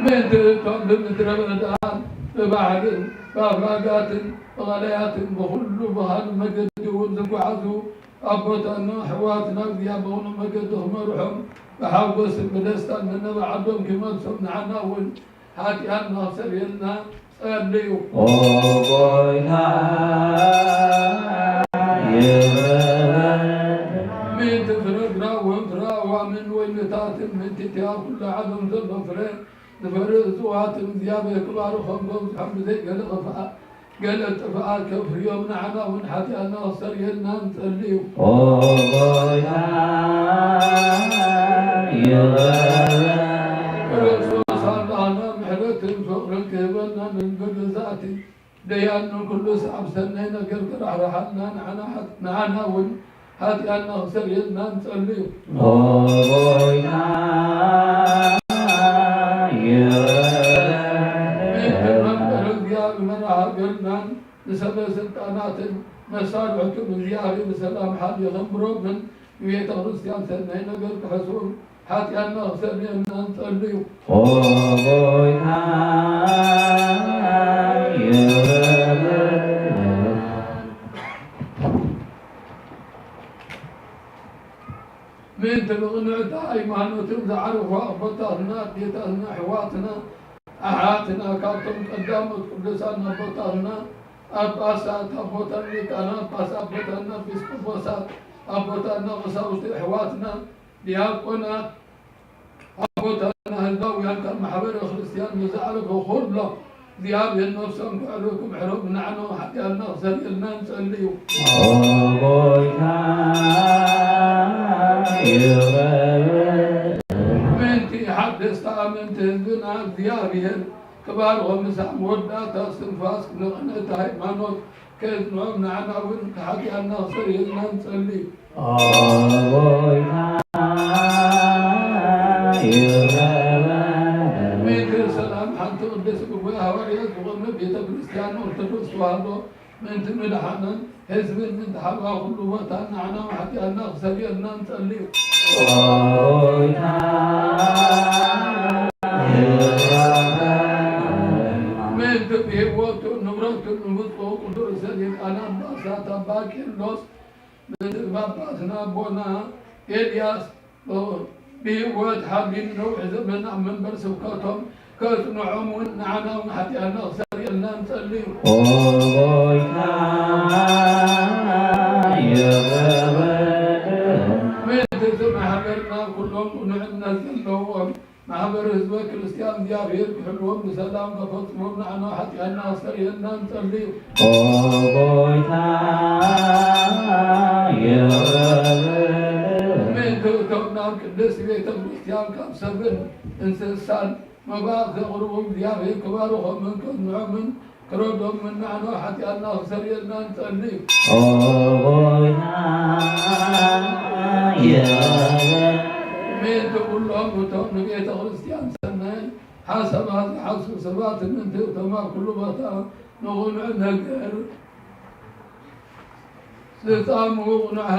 ምእንቲ እቶም ብምድረ በዳን ብባሕርን ብኣፍላጋትን ብቐላያትን ብኹሉ ብኻልእ መገዲ እውን ዝጓዓዙ ኣቦታትና ኣሕዋትና እግዚኣብሔር መገዲ ክመርሖም ብሓጎስን ብደስታን ነናብ ዓዶም ክመልሶም ንዓና እውን ሓጥያትና ክሰርየልና ጸልዩ። ኦ ጎይታ ይቕረ በል። ምእንቲ ፍረ ግራውን ፍረ ኣእዋምን ወይንታትን ምእንቲ እቲኣ ኩላ ዓለም ዘሎ ፍረ ዝፈሪ እጽዋትን እግዚኣብሔር ክባርኾም ከብዝሖም ብዘይ ገለ ክፍኣ-፣ ገለ ጥፍኣት ከፍርዮም ንዓና እውን ሓጥያትና ክሰርየልና ንጸልዩ። ኦ ጎይታ ይቕረ በል። ክርስቶስ ኣምላኽና ምሕረትን ፍቕርን ክህበና ንንገር። ገዛእቲ ደያኑ ኩሉ ሰብ ሰናይ ነገር ክራሕርሓልና ንዓና ሓጥ-፣ ንዓና እውን ሓጥያትና ክሰርየልና ንጸልዩ። ኦ ጎይታ ይቕረ በል። ምእንቲ መንበረ እግዚኣብሔር መራሒ ሃገርናን ንሰበ ስልጣናትን መሳርሕቱን እግዚኣብሔር ብሰላም ሓልዩ ከንብሮምን ንቤተ ክርስቲያን ሰናይ ነገር ክሕስቡን ሓጥያትና ክሰርየልና ንጸልዩ። ኦ ጎይታ ይቕረ በል። ምእንቲ ብቕንዕቲ ሃይማኖትን ዝዓረፉ ኣቦታትና፣ ኣዴታትና፣ ኣሕዋትና፣ ኣሓትና፣ ካብቶም ቀዳሞት ቅዱሳን ኣቦታትና፣ ጳጳሳት ኣቦታትና፣ ሊቃነ ጳጳሳት ኣቦታትና፣ ኤጲስቆጶሳት ኣቦታትና፣ ቀሳውስቲ ኣሕዋትና፣ ዲያቆናት ኣቦታትና፣ ህዝባውያን ካብ ማሕበረ ክርስቲያን ንዝዓረፉ ኩሎም፣ እግዚኣብሔር ነፍሶም ክምሕሎም፣ ንዓና ሓጥያትና ክሰርየልና ንጸልዩ። ኦ ጎይታ ይቕረ በል። ምእንቲ ሓደስቲ ኣመንቲ ህዝብና እግዚኣብሔር ክባርኾም፣ ምሳዕ መወዳእታ እስትንፋስ ንቕንዕቲ ሃይማኖት ከጽንዖም፣ ንዓና እውን ሓጥያትና ክሰርየልና ንጸልዩ። ኦ ጎይታ ይቕረ በል። ምእንቲ ሰላም ሓንቲ ቅድስት ግጉይ ሃዋርያት ዝኾነ ቤተ ክርስቲያን ኦርቶዶክስ ተዋህዶ ምእንቲ ምድሓናን ህዝብን ምእንቲ ሓልዋ ኩሉ ቦታ ንዓና ሓጥያትና ክሰርየልና ንጸልዩ። ኦ ጎይታ ይቕረ በል። ምእንቲ ብህይወቱ ንብረቱ ንብፁዕ ቅዱስ ሊቃነ ጳጳሳት ኣባ ቄርሎስ፣ ምእንቲ ጳጳስና ኣቦና ኤልያስ ብህይወት ሓልዩ ነዊሕ ዘመን ኣብ መንበር ስብከቶም ከጽንዖም እውን ንዓና እውን ሓጥያትና ክሰርየልና ንጸልዩ። ኦ ጎይታ ይቕረ በል። ምእንቲ እዚ ማሕበርና ኩሎም ቅኑዕነት ዘለዎም ማሕበር ህዝበ ክርስቲያን እግዚኣብሔር ክሕልዎም ብሰላም ከፈጽሞም ንዓና ሓጥያትና ክሰርየልና ንጸልዩ። ኦ ጎይታ ይቕረ በል። ምእንቲ እቶም ናብ ቅድስት ቤተ ክርስቲያን ካብ ሰብን እንስሳን መባእ ዘቕርቡ እግዚኣብሔር ክባርኾምን ከጽንዖምን ክረዶምን ንዓና ሓጥያትና ክሰርየልና ንጸልዩ። ኦ ጎይታ ይቕረ በል። ምእንቲ ኩሎም እቶም ንቤተ ክርስቲያን ሰናይ ሓሳባት ዝሓስቡ ሰባት፣ ምእንቲ እቶም ኣብ ኩሉ ቦታ ንቕኑዕ ነገር ܙጻ ܡ ܘܩܢܘ ܗܝܡܢܘܬ ܕܠܘܡܢ ܙܝܪ ܟܒܪܘܟ ܡܥܣܘܡ ܟܝܗܘܐ ܡܢ ܒܗܪܘܬ ܒܥܬܢ ܟܓܒܪ ܢܢܐ ܘܢ ܗܕܝܐܢ ܐܚܣܪܝܢܢ ܨܠܝ. ܡܢ ܕܢܬܘܡ ܒܩܘܪܒܢ ܒܥܛܪ ܒܙܝܬ ܒܩܘܒܝܬܐ ܡܩܕܣ ܒܙܚܠܝܘ ܕܢܘܒܘ ܡܣܬܚܒܬܘܢ ܙܗܘܪܘ ܕܝܗܒܝ ܪܒܬ ܚܕܝܫ ܐܒܝ ܝܪܘܣܠܡ ܣܒܪܐ ܥܣܘܢ ܟܚܦܠܘܡܢ ܢܢܐ ܘܗܕܝܐܢ ܐܚܣܪܝܢܢ ܨܠܝ. ܡܢ ܕܐܬܘܡ ܥܒܝܬܐ ܐܒܘܬܢ ܢܢܝ ܩܘܡ ܕܒܝܬ ܟܪܣܛܝܢ ܕܟܘܪܘܢܐ ܙܡܘܠܢܐ ܟܢ ܙܟܪܘܢ ܕܥܙܙܢܐ ܢܘܣܘܬܐ ܒܒܣܡܐ ܡܢ ܕܝܗܒܝ ܟܒܪܘܟ ܡܢ ܐܦ ܟܢܝܐ ܡܚܕܬܐ ܕܗܘܡܢ ܢܢܐ ܘܢ ܗܕܝܐܢ ܐܚܣܪܝܢܢ ܨܠܝ. ܡܢ ܕܚܛܝ̈ܬܢ ܡܣܟܝܢ̈ܬܢ ܡܠܬ̈ܬܢ ܙܚܬܡ̈ܬܢ ܟܢܘܩ̈ܬܢ ܙܪ ܙܪ ܚܪܣܬܘܬܢ ܠܫܘܬܦܘܬܢ ܕܥܒܕܘܢܐ ܟܠ ܒܬܪ ܕܠܘ ܟܢܘܩ̈ܬ ܣܒܒ ܕܝܗܒܝ ܗܝܪ ܟܡܚܪܘ ܡܚܪܘ ܘܠܠܘܡܢ ܢܢܐ ܘܢ ܗܕܝܐܢ ܐܚܣܪܝܢܢ ܨܠܝ. ܡܢ ܕܐܬܘܡ ܥܒܝܬܐ ܡܣ- ܡܣܪܬܐ ܕܟܢܘܩ̈ܐ ܥܒܕܘ ܡܚܕܝܓܘ ܬܣܒܠܘ ܐܡܪܘܟܘܢ ܙܠܘܡ ܒܡܣ ܣܝܛܢܐ ܙܘܬܐ ܐܣܘܡ ܕܝܗܒܝ ܗܝܪ ܟܠ ܚܕ ܚܕ ܡܢܘܟܘܢ ܡܚܪܘ ܡܢ ܢܢܐ ܘܢ ܗܕܝܐܢ ܐܚܣܪܝܢܢ ܨܠܝ. ܡܢ ܕܟܠ ܐܘܡܬܢ ܡܢ ܐܣܘܡ ܡܚܪܬ ܡܢ ܕܟܐ ܪܚܡܘ ܐܒܕܐ ܕܣܒܝܬܐ ܟܢ ܠܝܙܝܬܐ ܟܘܒܐ ܣܒܒ ܕܟܠ ܕܝܘܡ ܡܚܪܬ ܕܝܗܒܝ ܪܒܢ ܐܚܢܢ ܚܪܘܡܢ ܢܢܐ ܘܢ ܗܕܝܐܢ ܐܚܣܪܝܢܢ ܨܠܝ. ܡܢ ܕܐܢ ܐܝܙܐ ܥܡ ܙܝܪ ܒܝܬܐ ܕܢܡܐ ܡܢ ܠܡܝܬܢ ܒܗܪܢܐ ܒܠܓܬܢ ܟܪܣܛܘܣ ܐܡܠܢܐ ܒܚܩܝ ܚܒܪܘܟ ܡܢ ܒܣ ܕܪܘܬܢ ܓܘܡܠܘ ܡܢ ܐܓܪ ܕܪܚܒܠ ܘܠܡܝ ܚܒܘܣܐ ܠܘܚܠܘ ܒܛܘܪ ܒܪܕܝܬ ܟܘܬ ܡܥܠܘܚ ܠܘ ܒܣ ܣܒܝ ܗܝܘܬ ܟܗܘܢ ܢܢܐ ܘܢ ܗܕܝܐܢ ܐܚܣܪܝܢܢ ܨܠܝ. ܡܢ ܕܐܬܘܡ ܟܠܘܢ ܙܟܪܘܢܐ ܙܘܠܘܢܐ ܒܨܠܘܬܢ ܙܟܪܘܢ ܕܥܙܙܢܐ ܘܝܗܒܝ ܒܣܢܝ ܢܓܪ ܟܙܟܪܘܢ ܡܢ ܟܘܡ ܚܪܘܡܢ ܢܢܐ ܘܢ ܗܕܝܐܢ ܐܚܣܪܝܢܢ ܨܠܝ. ܡܢ ܕܐܬܘܡ ܢܙܝܐ ܒܝܗܒܝ ܒܣܠܡ ܟܦܨܡܢ ܟܦܨܡܢ ܦܬܢܐ ܕܐܠܗܐ ܚܕ ܚܛܢܢ ܢܦ- ܢܦܣܬܢܐ ܚܕ ܗܡ ܗܪܬ ܟܗܒܢܐ ܢܢܐ ܘܢ ܗܕܝܐܢ ܐܚܣܪܝܢܢ ܨܠܝ. ܝܗܒܝ ܐܠܗܐ ܡܢ ܕܟܪܐ ܪܚܡܢܐ ܟܡܚܪܢܐ ܨܠܘܬܢ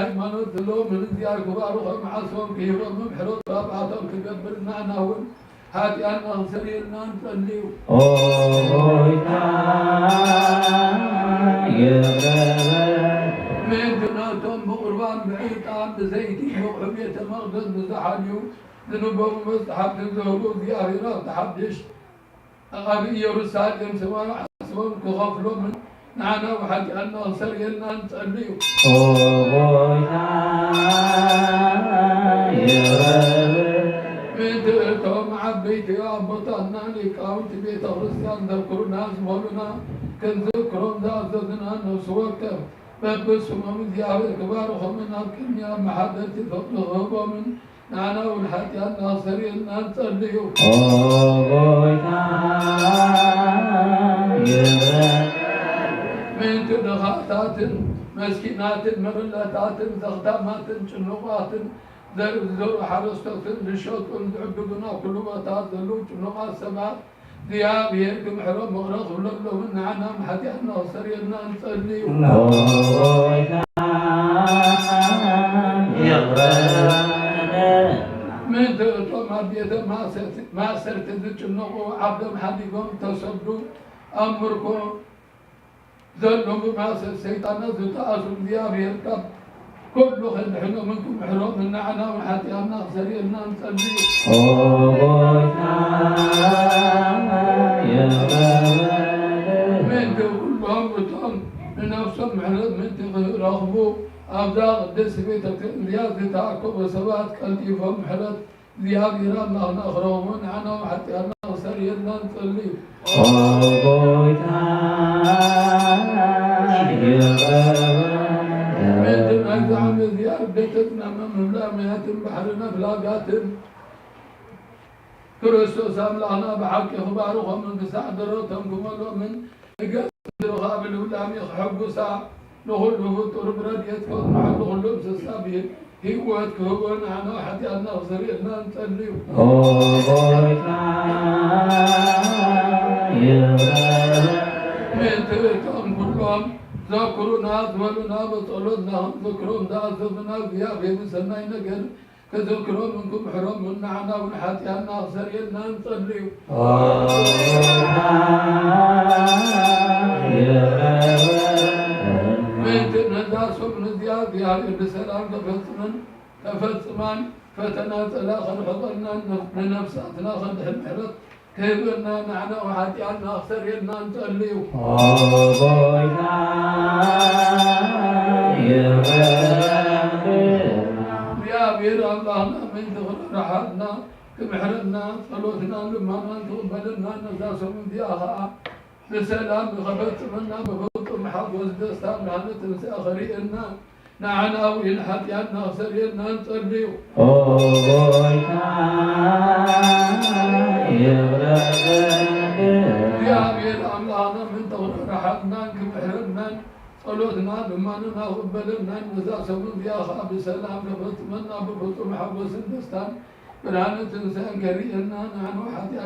ܠܡܢܢ ܬܩܒܠܢܐ ܢܙܐ ܣܘܡܢ ܕܝܗܐ ܒܣܠܡ ܟܦܨܡܢܐ ܒܦܘܩܐ ܡܚܒܘܣ ܕܣܬܐ ܢܢܬܢ ܣܐ ܐܚܪܝܢܐ ܢܢܐ ܘܢ ܗܕܝܐܢ ܐܚܣܪܝܢܢ ܨܠܝ. ܝܗܒܝ ܐܠܗܐ ܡܢ ܕܟܪܐ ܪܚܡܢܐ ܟܡܚܪܢܐ ܨܠܘܬܢ ܠܡܢܢ ܬܩܒܠܢܐ ܢܙܐ ܣܘܡܢ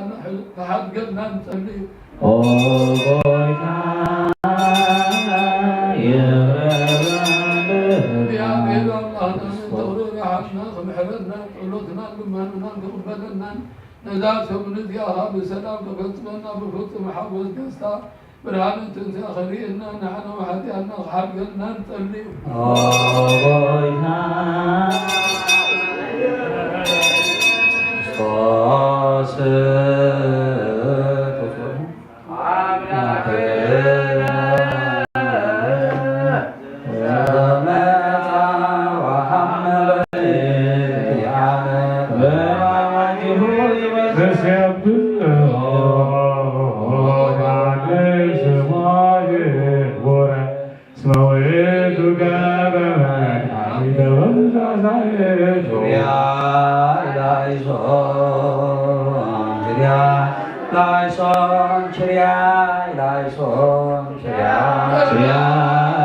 ܕܝܗܐ ܒܣܠܡ ܟܦܨܡܢܐ ܒܦܘܩܐ ܡܚܒܘܣ ܕܣܬܐ ܒܪܢܬܢ ܣܐ ܐܚܪܝܢܐ ܢܢܐ ܘܢ ܗܕܝܐܢ ܐܚܣܪܝܢܢ ܨܠܝ. ܝܗܒܝ ܐܠܗܐ ܡܢ ܕܟܪܐ ܪܚܡܢܐ ܟܡܚܪܢܐ ܨܠܘܬܢ ܠܡܢܢ ܬܩܒܠܢܐ ܢܙܐ ܣܘܡܢ ܕܝܗܐ ܒܣܠܡ ܟܦܨܡܢܐ ܒܦܘܩܐ ܡܚܒܘܣ ܕܣܬܐ ܒܪܢܬܢ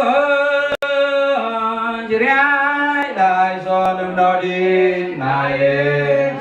ܣܐ ܐܚܪܝܢܐ ܢܢܐ ܘܢ ܗܕܝܐܢ ܐܚܣܪܝܢܢ ܨܠܝ.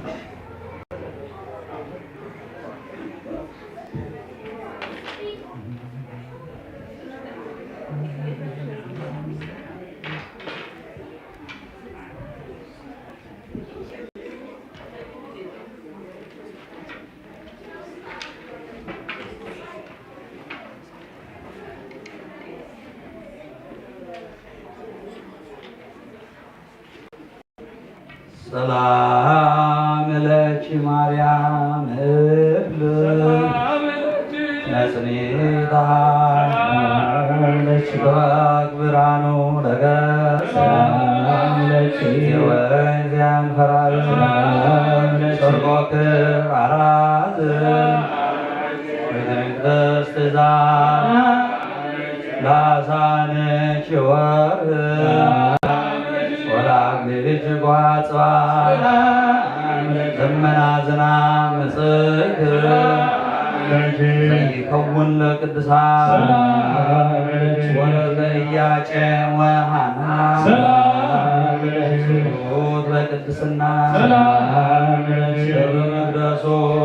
ሰላም ለኪ ማርያም እብል ሰላም ለኪ። ነጽኒታ ሰላም ለኪ። በግ ብርሃኑ ለገጽ ሰላም ለኪ። ወይን ዚያን ፈራዝ ሰላም ለኪ። ሰርጎክ አራዝ ሰላም ለኪ። ቅድስት ዛ ላሳንኪ ወርህ ወላግልልኪ ጓጽባ ደመና ዝናም ምጽእት ዘይከውን ለቅድሳን ወለዘኢያቄም ወሐና ስሉት ለቅድስና በመቅደሱ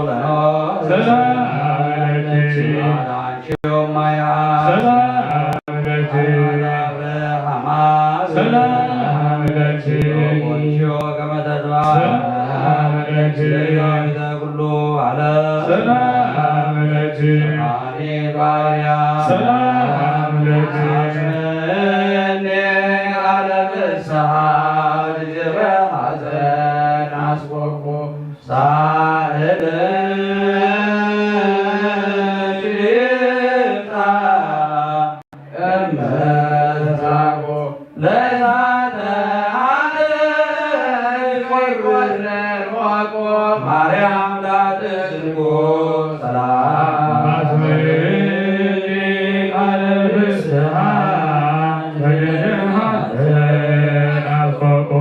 ለኖር ሰላም ለኪ። ሰላም ለኪ። ሰላም ለኪ። ሰላም ለኪ። ሰላም ለኪ። ሰላም ለኪ። ሳህል ጭብጣ እምትራቆ ለእሳተ አደይ ወርቆ ማርያም ላትስቆ ሰላም አስመሪ ቃለ ፍስሐ ተገደም ሀዘን አስቆቆ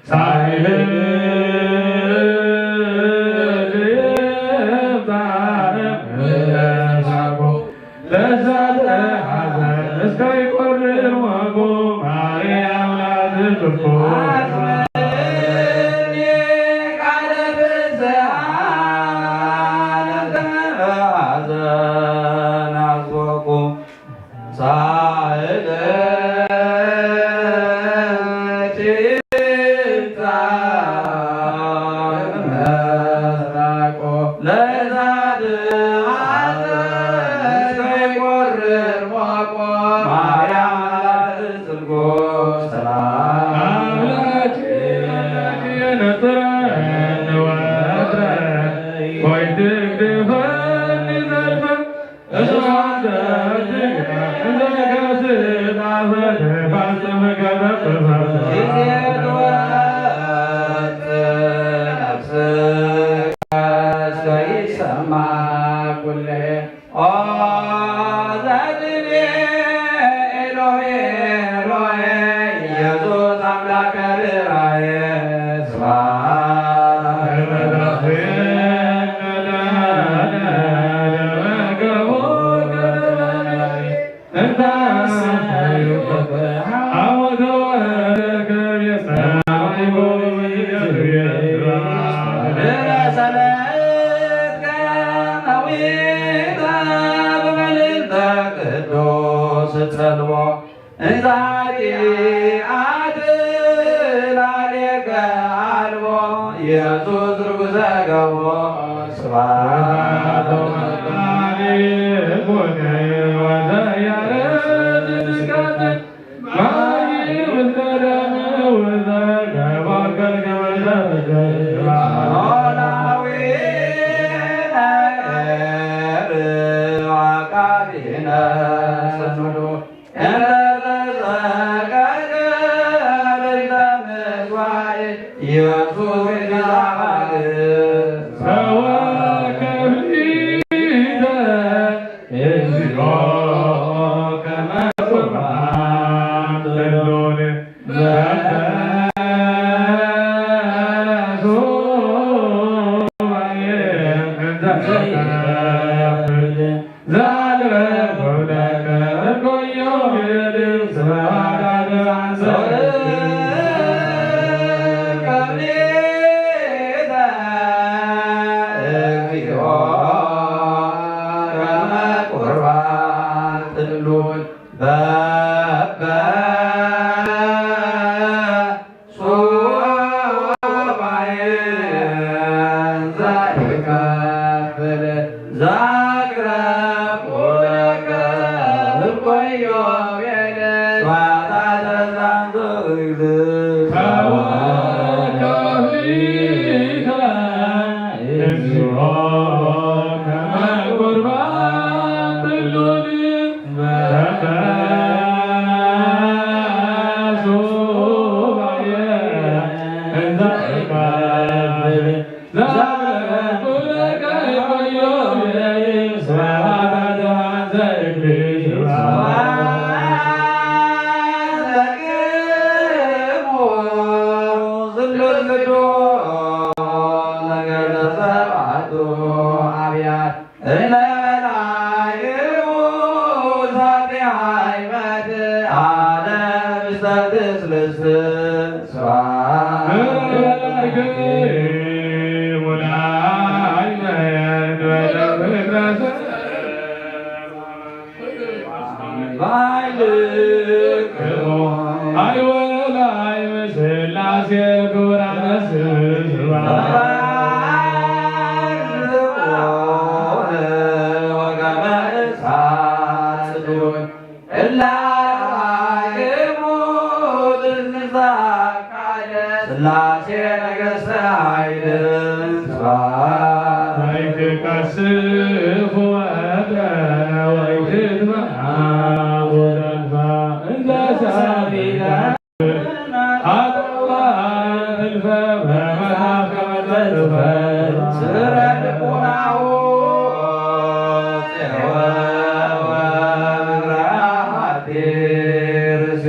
ሳይል ለዛተ ሐዘን እስከ ይቆርር ወቁ ማርያም ላትስቆ ሐዘን አስቆቁ ሳይል ጭብጣ እምትራቆ ለዛት ሐዘን እስከ ይቆርር ሞቆ ማርያም ላትስቆ ሰላም አምላኬ ነጥረን ወጥረን ወይ ትግድፈን ዘልፈን ኢየሱስ ርጉሰ ገቦ ስብሐት ዘእከፍል ዘአቅረብኩ ለከ እኮ ኢዮቤል ስብሐተ ዘአንተ እግዝእትነ ወከፍሊተ እግዚኦ ከመ ቁርባን ጥሉል ስላሴ ነገሥተ ኃይል ስብሐት። ወይትቀስፍ ወደ ወይትትመዓው ዘልፋ እንተ ሰሚዕከ አጥዋ እልፈ በመጽሐፍ ከመ ተጽፈ ስረ ልቦናሁ ጼወ ወምድረ ሀቲ ርሲ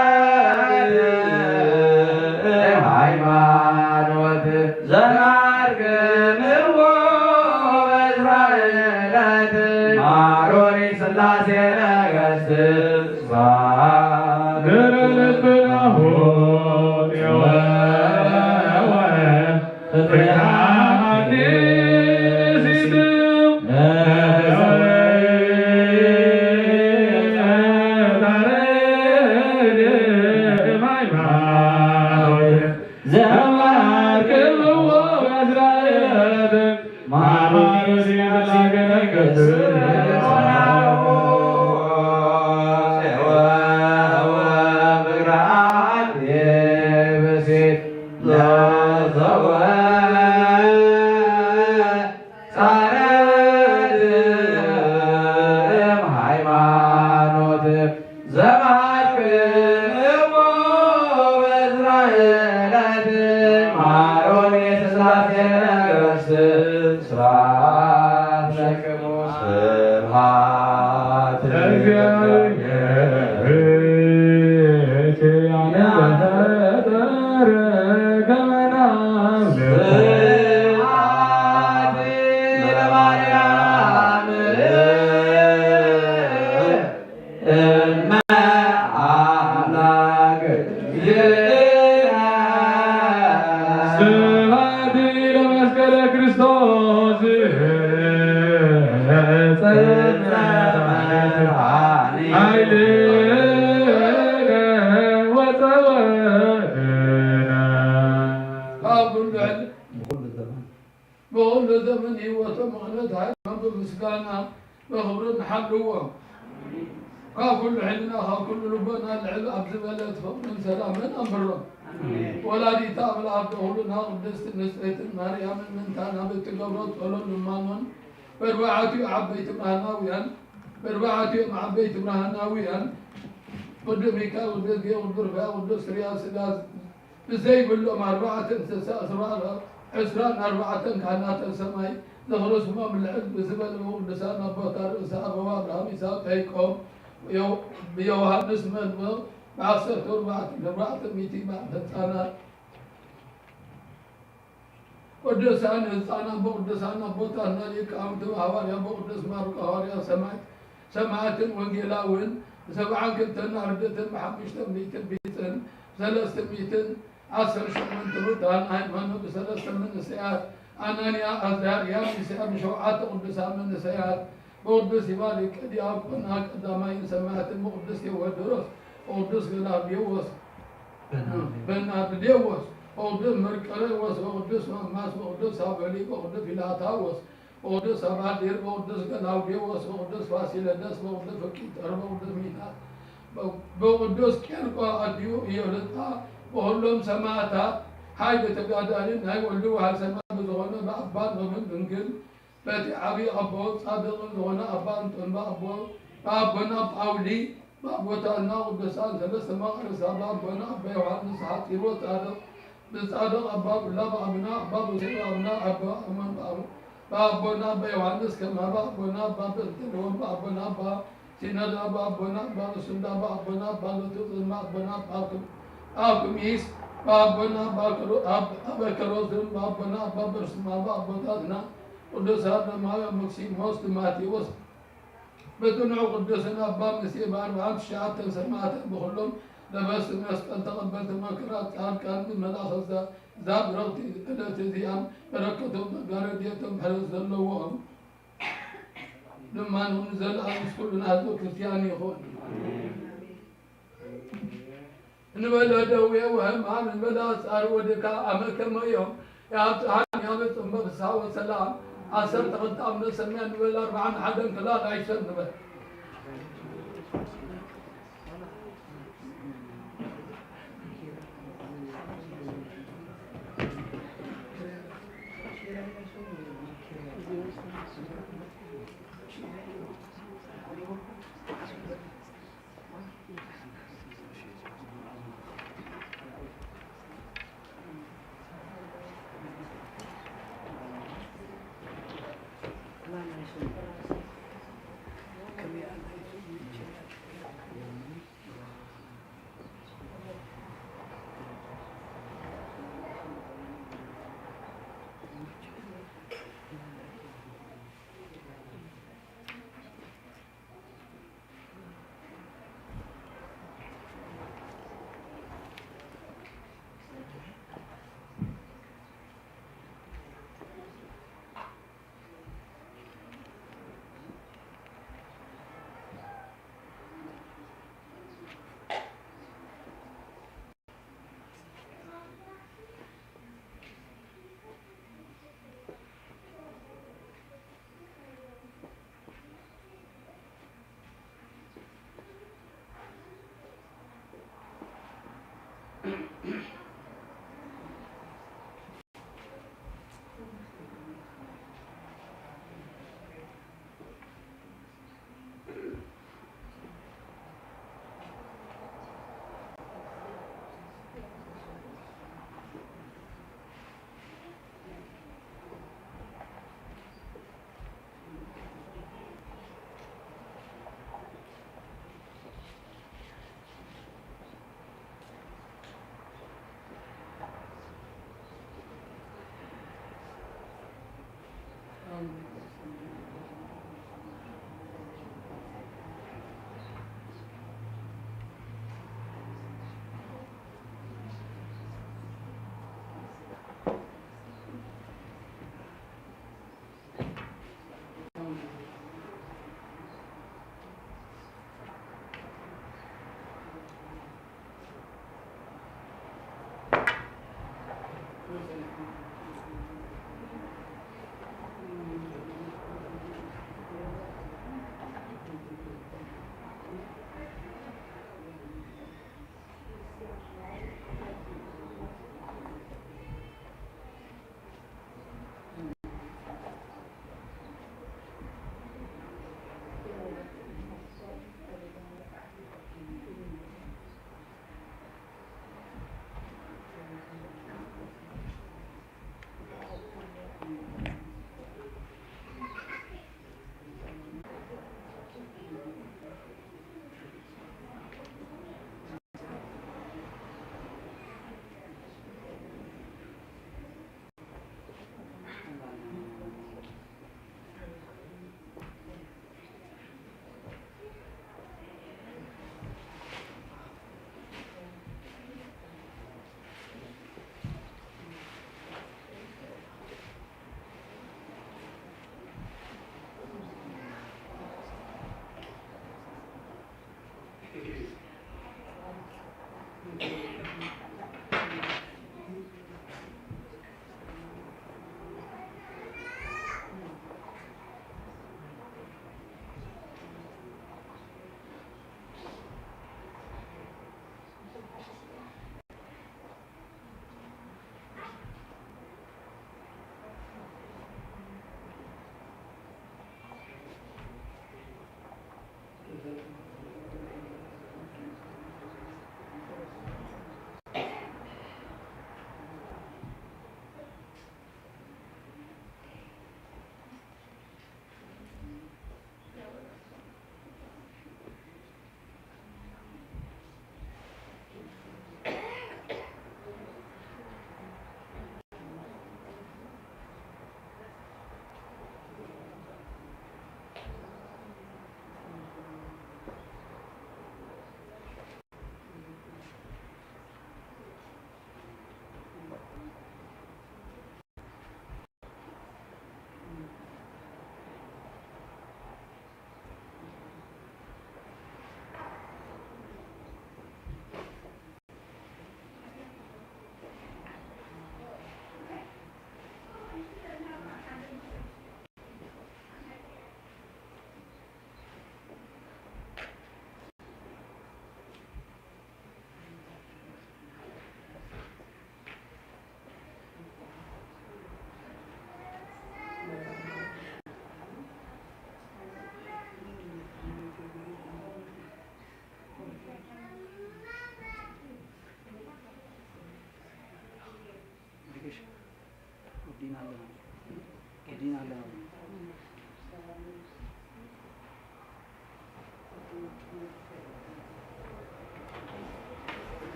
ለዘወታረድ ሃይማኖት ዘማርክምዎ በእስራኤላት ማሮኒ ስላሴ ነገሥት ስብሐት። ግር ልብናሁ ጤወወ ጻረድ እም ሃይማኖት ዘመሃርክምዎ በእስራኤላት ማሮኒ ስላሴ ነገሥት ስብሐት ለክሙ። ስብሐት ለእግዚአብሔር። ስብሐት ለማርያም እመ አምላክ እግዝእትነ። ስብሐት ለመስቀለ ክርስቶስ ኃይልነ ወጸወትነ። አብ ኩሉ ዕልም በኹሉ ዘመን ህይወቶም ምኽንያት ኃይል በምስጋና በኽብሪ ንሓልዎ። ካብ ኩሉ ሕልና ካብ ኩሉ ልቦና ልዕል ኣብ ዝበለት ፍቕርን ሰላምን ኣንብሮ። ወላዲተ ኣምላኽ በኹልና ቅድስት ንጽሕትን ማርያምን ምእንታና ብትገብሮ ጸሎት ልማኖን በርባዕቲኡ ዓበይቲ ብርሃናውያን በርባዕቲኦም ዓበይቲ ብርሃናውያን ቅዱስ ሚካኤል፣ ቅዱስ ጊዮርጊስ፣ ቅዱስ ሩፋኤል፣ ቅዱስ ርያ ስጋ ብዘይብሎም ኣርባዕተ እንስሳ፣ ዕስራን ኣርባዕተን ካህናተ ሰማይ፣ ዝኽሪ ስሞም ልዕል ብዝበለ ብቅዱሳን ኣቦታት ርእሰ ኣበው ኣብርሃም ይስሐቅ ያዕቆብ፣ ብዮሃንስ መጥምቅ ብዓሰርተ ኣርባዕተ ኣርባዕተ ሚእቲ በዓል ሕጻናት፣ ቅዱሳን ሕጻናት ብቅዱሳን ኣቦታትና ሊቃውንቲ፣ ብሃዋርያ ብቅዱስ ማርቆስ ሃዋርያ ሰማዕት ሰማዕትን ወንጌላውን ብሰብዓን ክልተን ኣርድእትን ብሓሙሽተ ሚእትን ቢጽን ሰለስተ ሚእትን ዓሰርተ ሸሞንተ ሩታን ሃይማኖት ብሰለስተ መንእሰያት ኣናንያ፣ ኣዛርያ፣ ሚሳኤል ብሸውዓተ ቅዱሳን መንእሰያት ብቅዱስ ኢባሪቅ ዲያቆን ቀዳማይን ሰማዕትን ብቅዱስ ቴዎድሮስ ܘܩܕܘܣ ܓܢܒܝܘܣ، ܒܢ ܥܒܕܝܘܣ، ܘܩܕܘܣ ܡܪܩܪܝܘܣ، ܘܩܕܘܣ ܡܡܣ، ܘܩܕܘܣ ܣܒܠܝ، ܘܩܕܘܣ ܦܝܠܬܘܣ، ܘܩܕܘܣ ܐܒܕܝܪ، ܘܩܕܘܣ ܓܢܒܝܘܣ، ܘܩܕܘܣ ܦܣܝܠܕܣ، ܘܩܕܘܣ ܦܩܝܛܪ، ܘܩܕܘܣ ܡܝܢܐ، ܘܩܕܘܣ ܩܝܪܩܘܣ ܐܕܝܘܡ ܝܘܠܕܐ، ܘܗܠ ܡܣܡܬܐ، ܗܝ ܒܝܬ ܓܕܢ، ܗܝ ܘܠܘܗ ܗܝ ܣܡܐ ܒܙܘܢܐ ܒܐܒܐ ܘܒܢ ܘܡܢܓܠ، ܒܝܬ ܐܒܝ ܐܒܘ ܨܕܩ ܙܘܢܐ ܐܒܐ ܐܢܛܘܢ ܒܐܒܘ، ܒܐܒܘܢܐ ܒܒܠܝ، ܒܐܒܘܬܐ ܢܐ ܘܒܣܢܬܐ ܠܣܡܐ ܩܪܣܐ ܒܐܒܘܢܐ ܐܒܐ ܝܘܗܢܣ ܚܛܝܒܐ ܘܨܕܩ، ܒܨܕܩ ܐܒܐ ܒܘܠܐ ܒܐܒܢܐ ܐܒܐ ܒܘܣܝ ܒܐܒܢܐ ܐܒܐ ܐܡܢ ܒܐܒܘ، ܒܐܒܘܢܐ ܐܒܐ ܝܘܗܢܣ ܟܡܐ ܒܐܒܘܢܐ ܐܒܐ ܒܢܛܘܢ ܒܐܒܘܢܐ ܐܒܐ ܣܝܢܐ ܕܐܒܐ ܒܐܒܘܢܐ ܐܒܐ ܪܘܣܘܡ ܕܐܒܐ ܒܐܒܘܢܐ ܐܒܐ ܠܘܛܘܛ ܙܡܐ ܒܐܒܘܢܐ ܐܒܐ ܟ-، ܐܒܐ ܟܡܝܣ، ܒܐܒܘܢܐ ܐܒܐ ܟܪܘ-، ܐܒ-، ܐܒܐ ܟܪܘܙܘܢ ܒܐܒܘܢܐ ܐܒܐ ܒܪܣܡܐ ܒܐܒܘܢܐ ܕܢܐ، ܩܕܘܣܐ ܡܪܝ ܡܟܣܝܡܘܣ ܕܡܬܝܘܣ. ܒܬܘܢ ܗܘ ܩܕܘܣܢܐ ܐܒܐ ܡܢ ܣܝܒܐ ܐܪܒܥܐ ܫܥܬܐ ܣܡܬܐ ܒܟܠܗܘܢ ܠܒܣܬܘܢ ܡܣܩܠܬܐ ܩܒܠܬܘܢ ܡܟܪܐ ܕܨܕܩܢ ܡܢ ܡܠܐܟܐ ܙܐ، ܙܐ ܒܪܟܬܐ ܐܠܗ ܬܙܝܐ ܠܗܘܢ، ܒܪܟܬܐ ܘܒܪܟܬܐ ܕܝܗ ܬܡܪܙܠܘܢ. ܠܡܢ ܗܘܢ ܙܠ ܐܢ ܟܠܢ ܗܙܘ ܟܣܝܢܝ ܗܘܢ. ܐܢ ܘܠܐ ܕܘܝܐ ܘܗܡܢ، ܐܢ ܘܠܐ ܣܪܐ ܘܕܟܐ ܐܡܐ ܟܡܐ ܝܘܡ، ܝܐ ܐܒܬ ܗܢ ܝܐ ܐܒܬ ܐܡܐ ܒܣ ܗܘܐ ܣܠܡ، ܐܣܪ ܬܚܬ ܐܡܢܐ ܣܡܝܢ ܘܠܐ ܐܪܒܥܢ ܚܕܢ ܟܠܢ ܥܝܫܢ ܢܘܐ.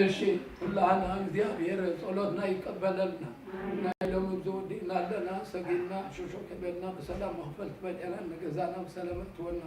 እሺ፣ ሁላህና እግዚአብሔር ጸሎትና ይቀበለልና። ናይ ሎምዙ ወዲእና አለና፣ ሰጊድና፣ ሾሾ ከበልና፣ በሰላም መክፈልት በጤናን ንገዛና፣ በሰላም እትወና።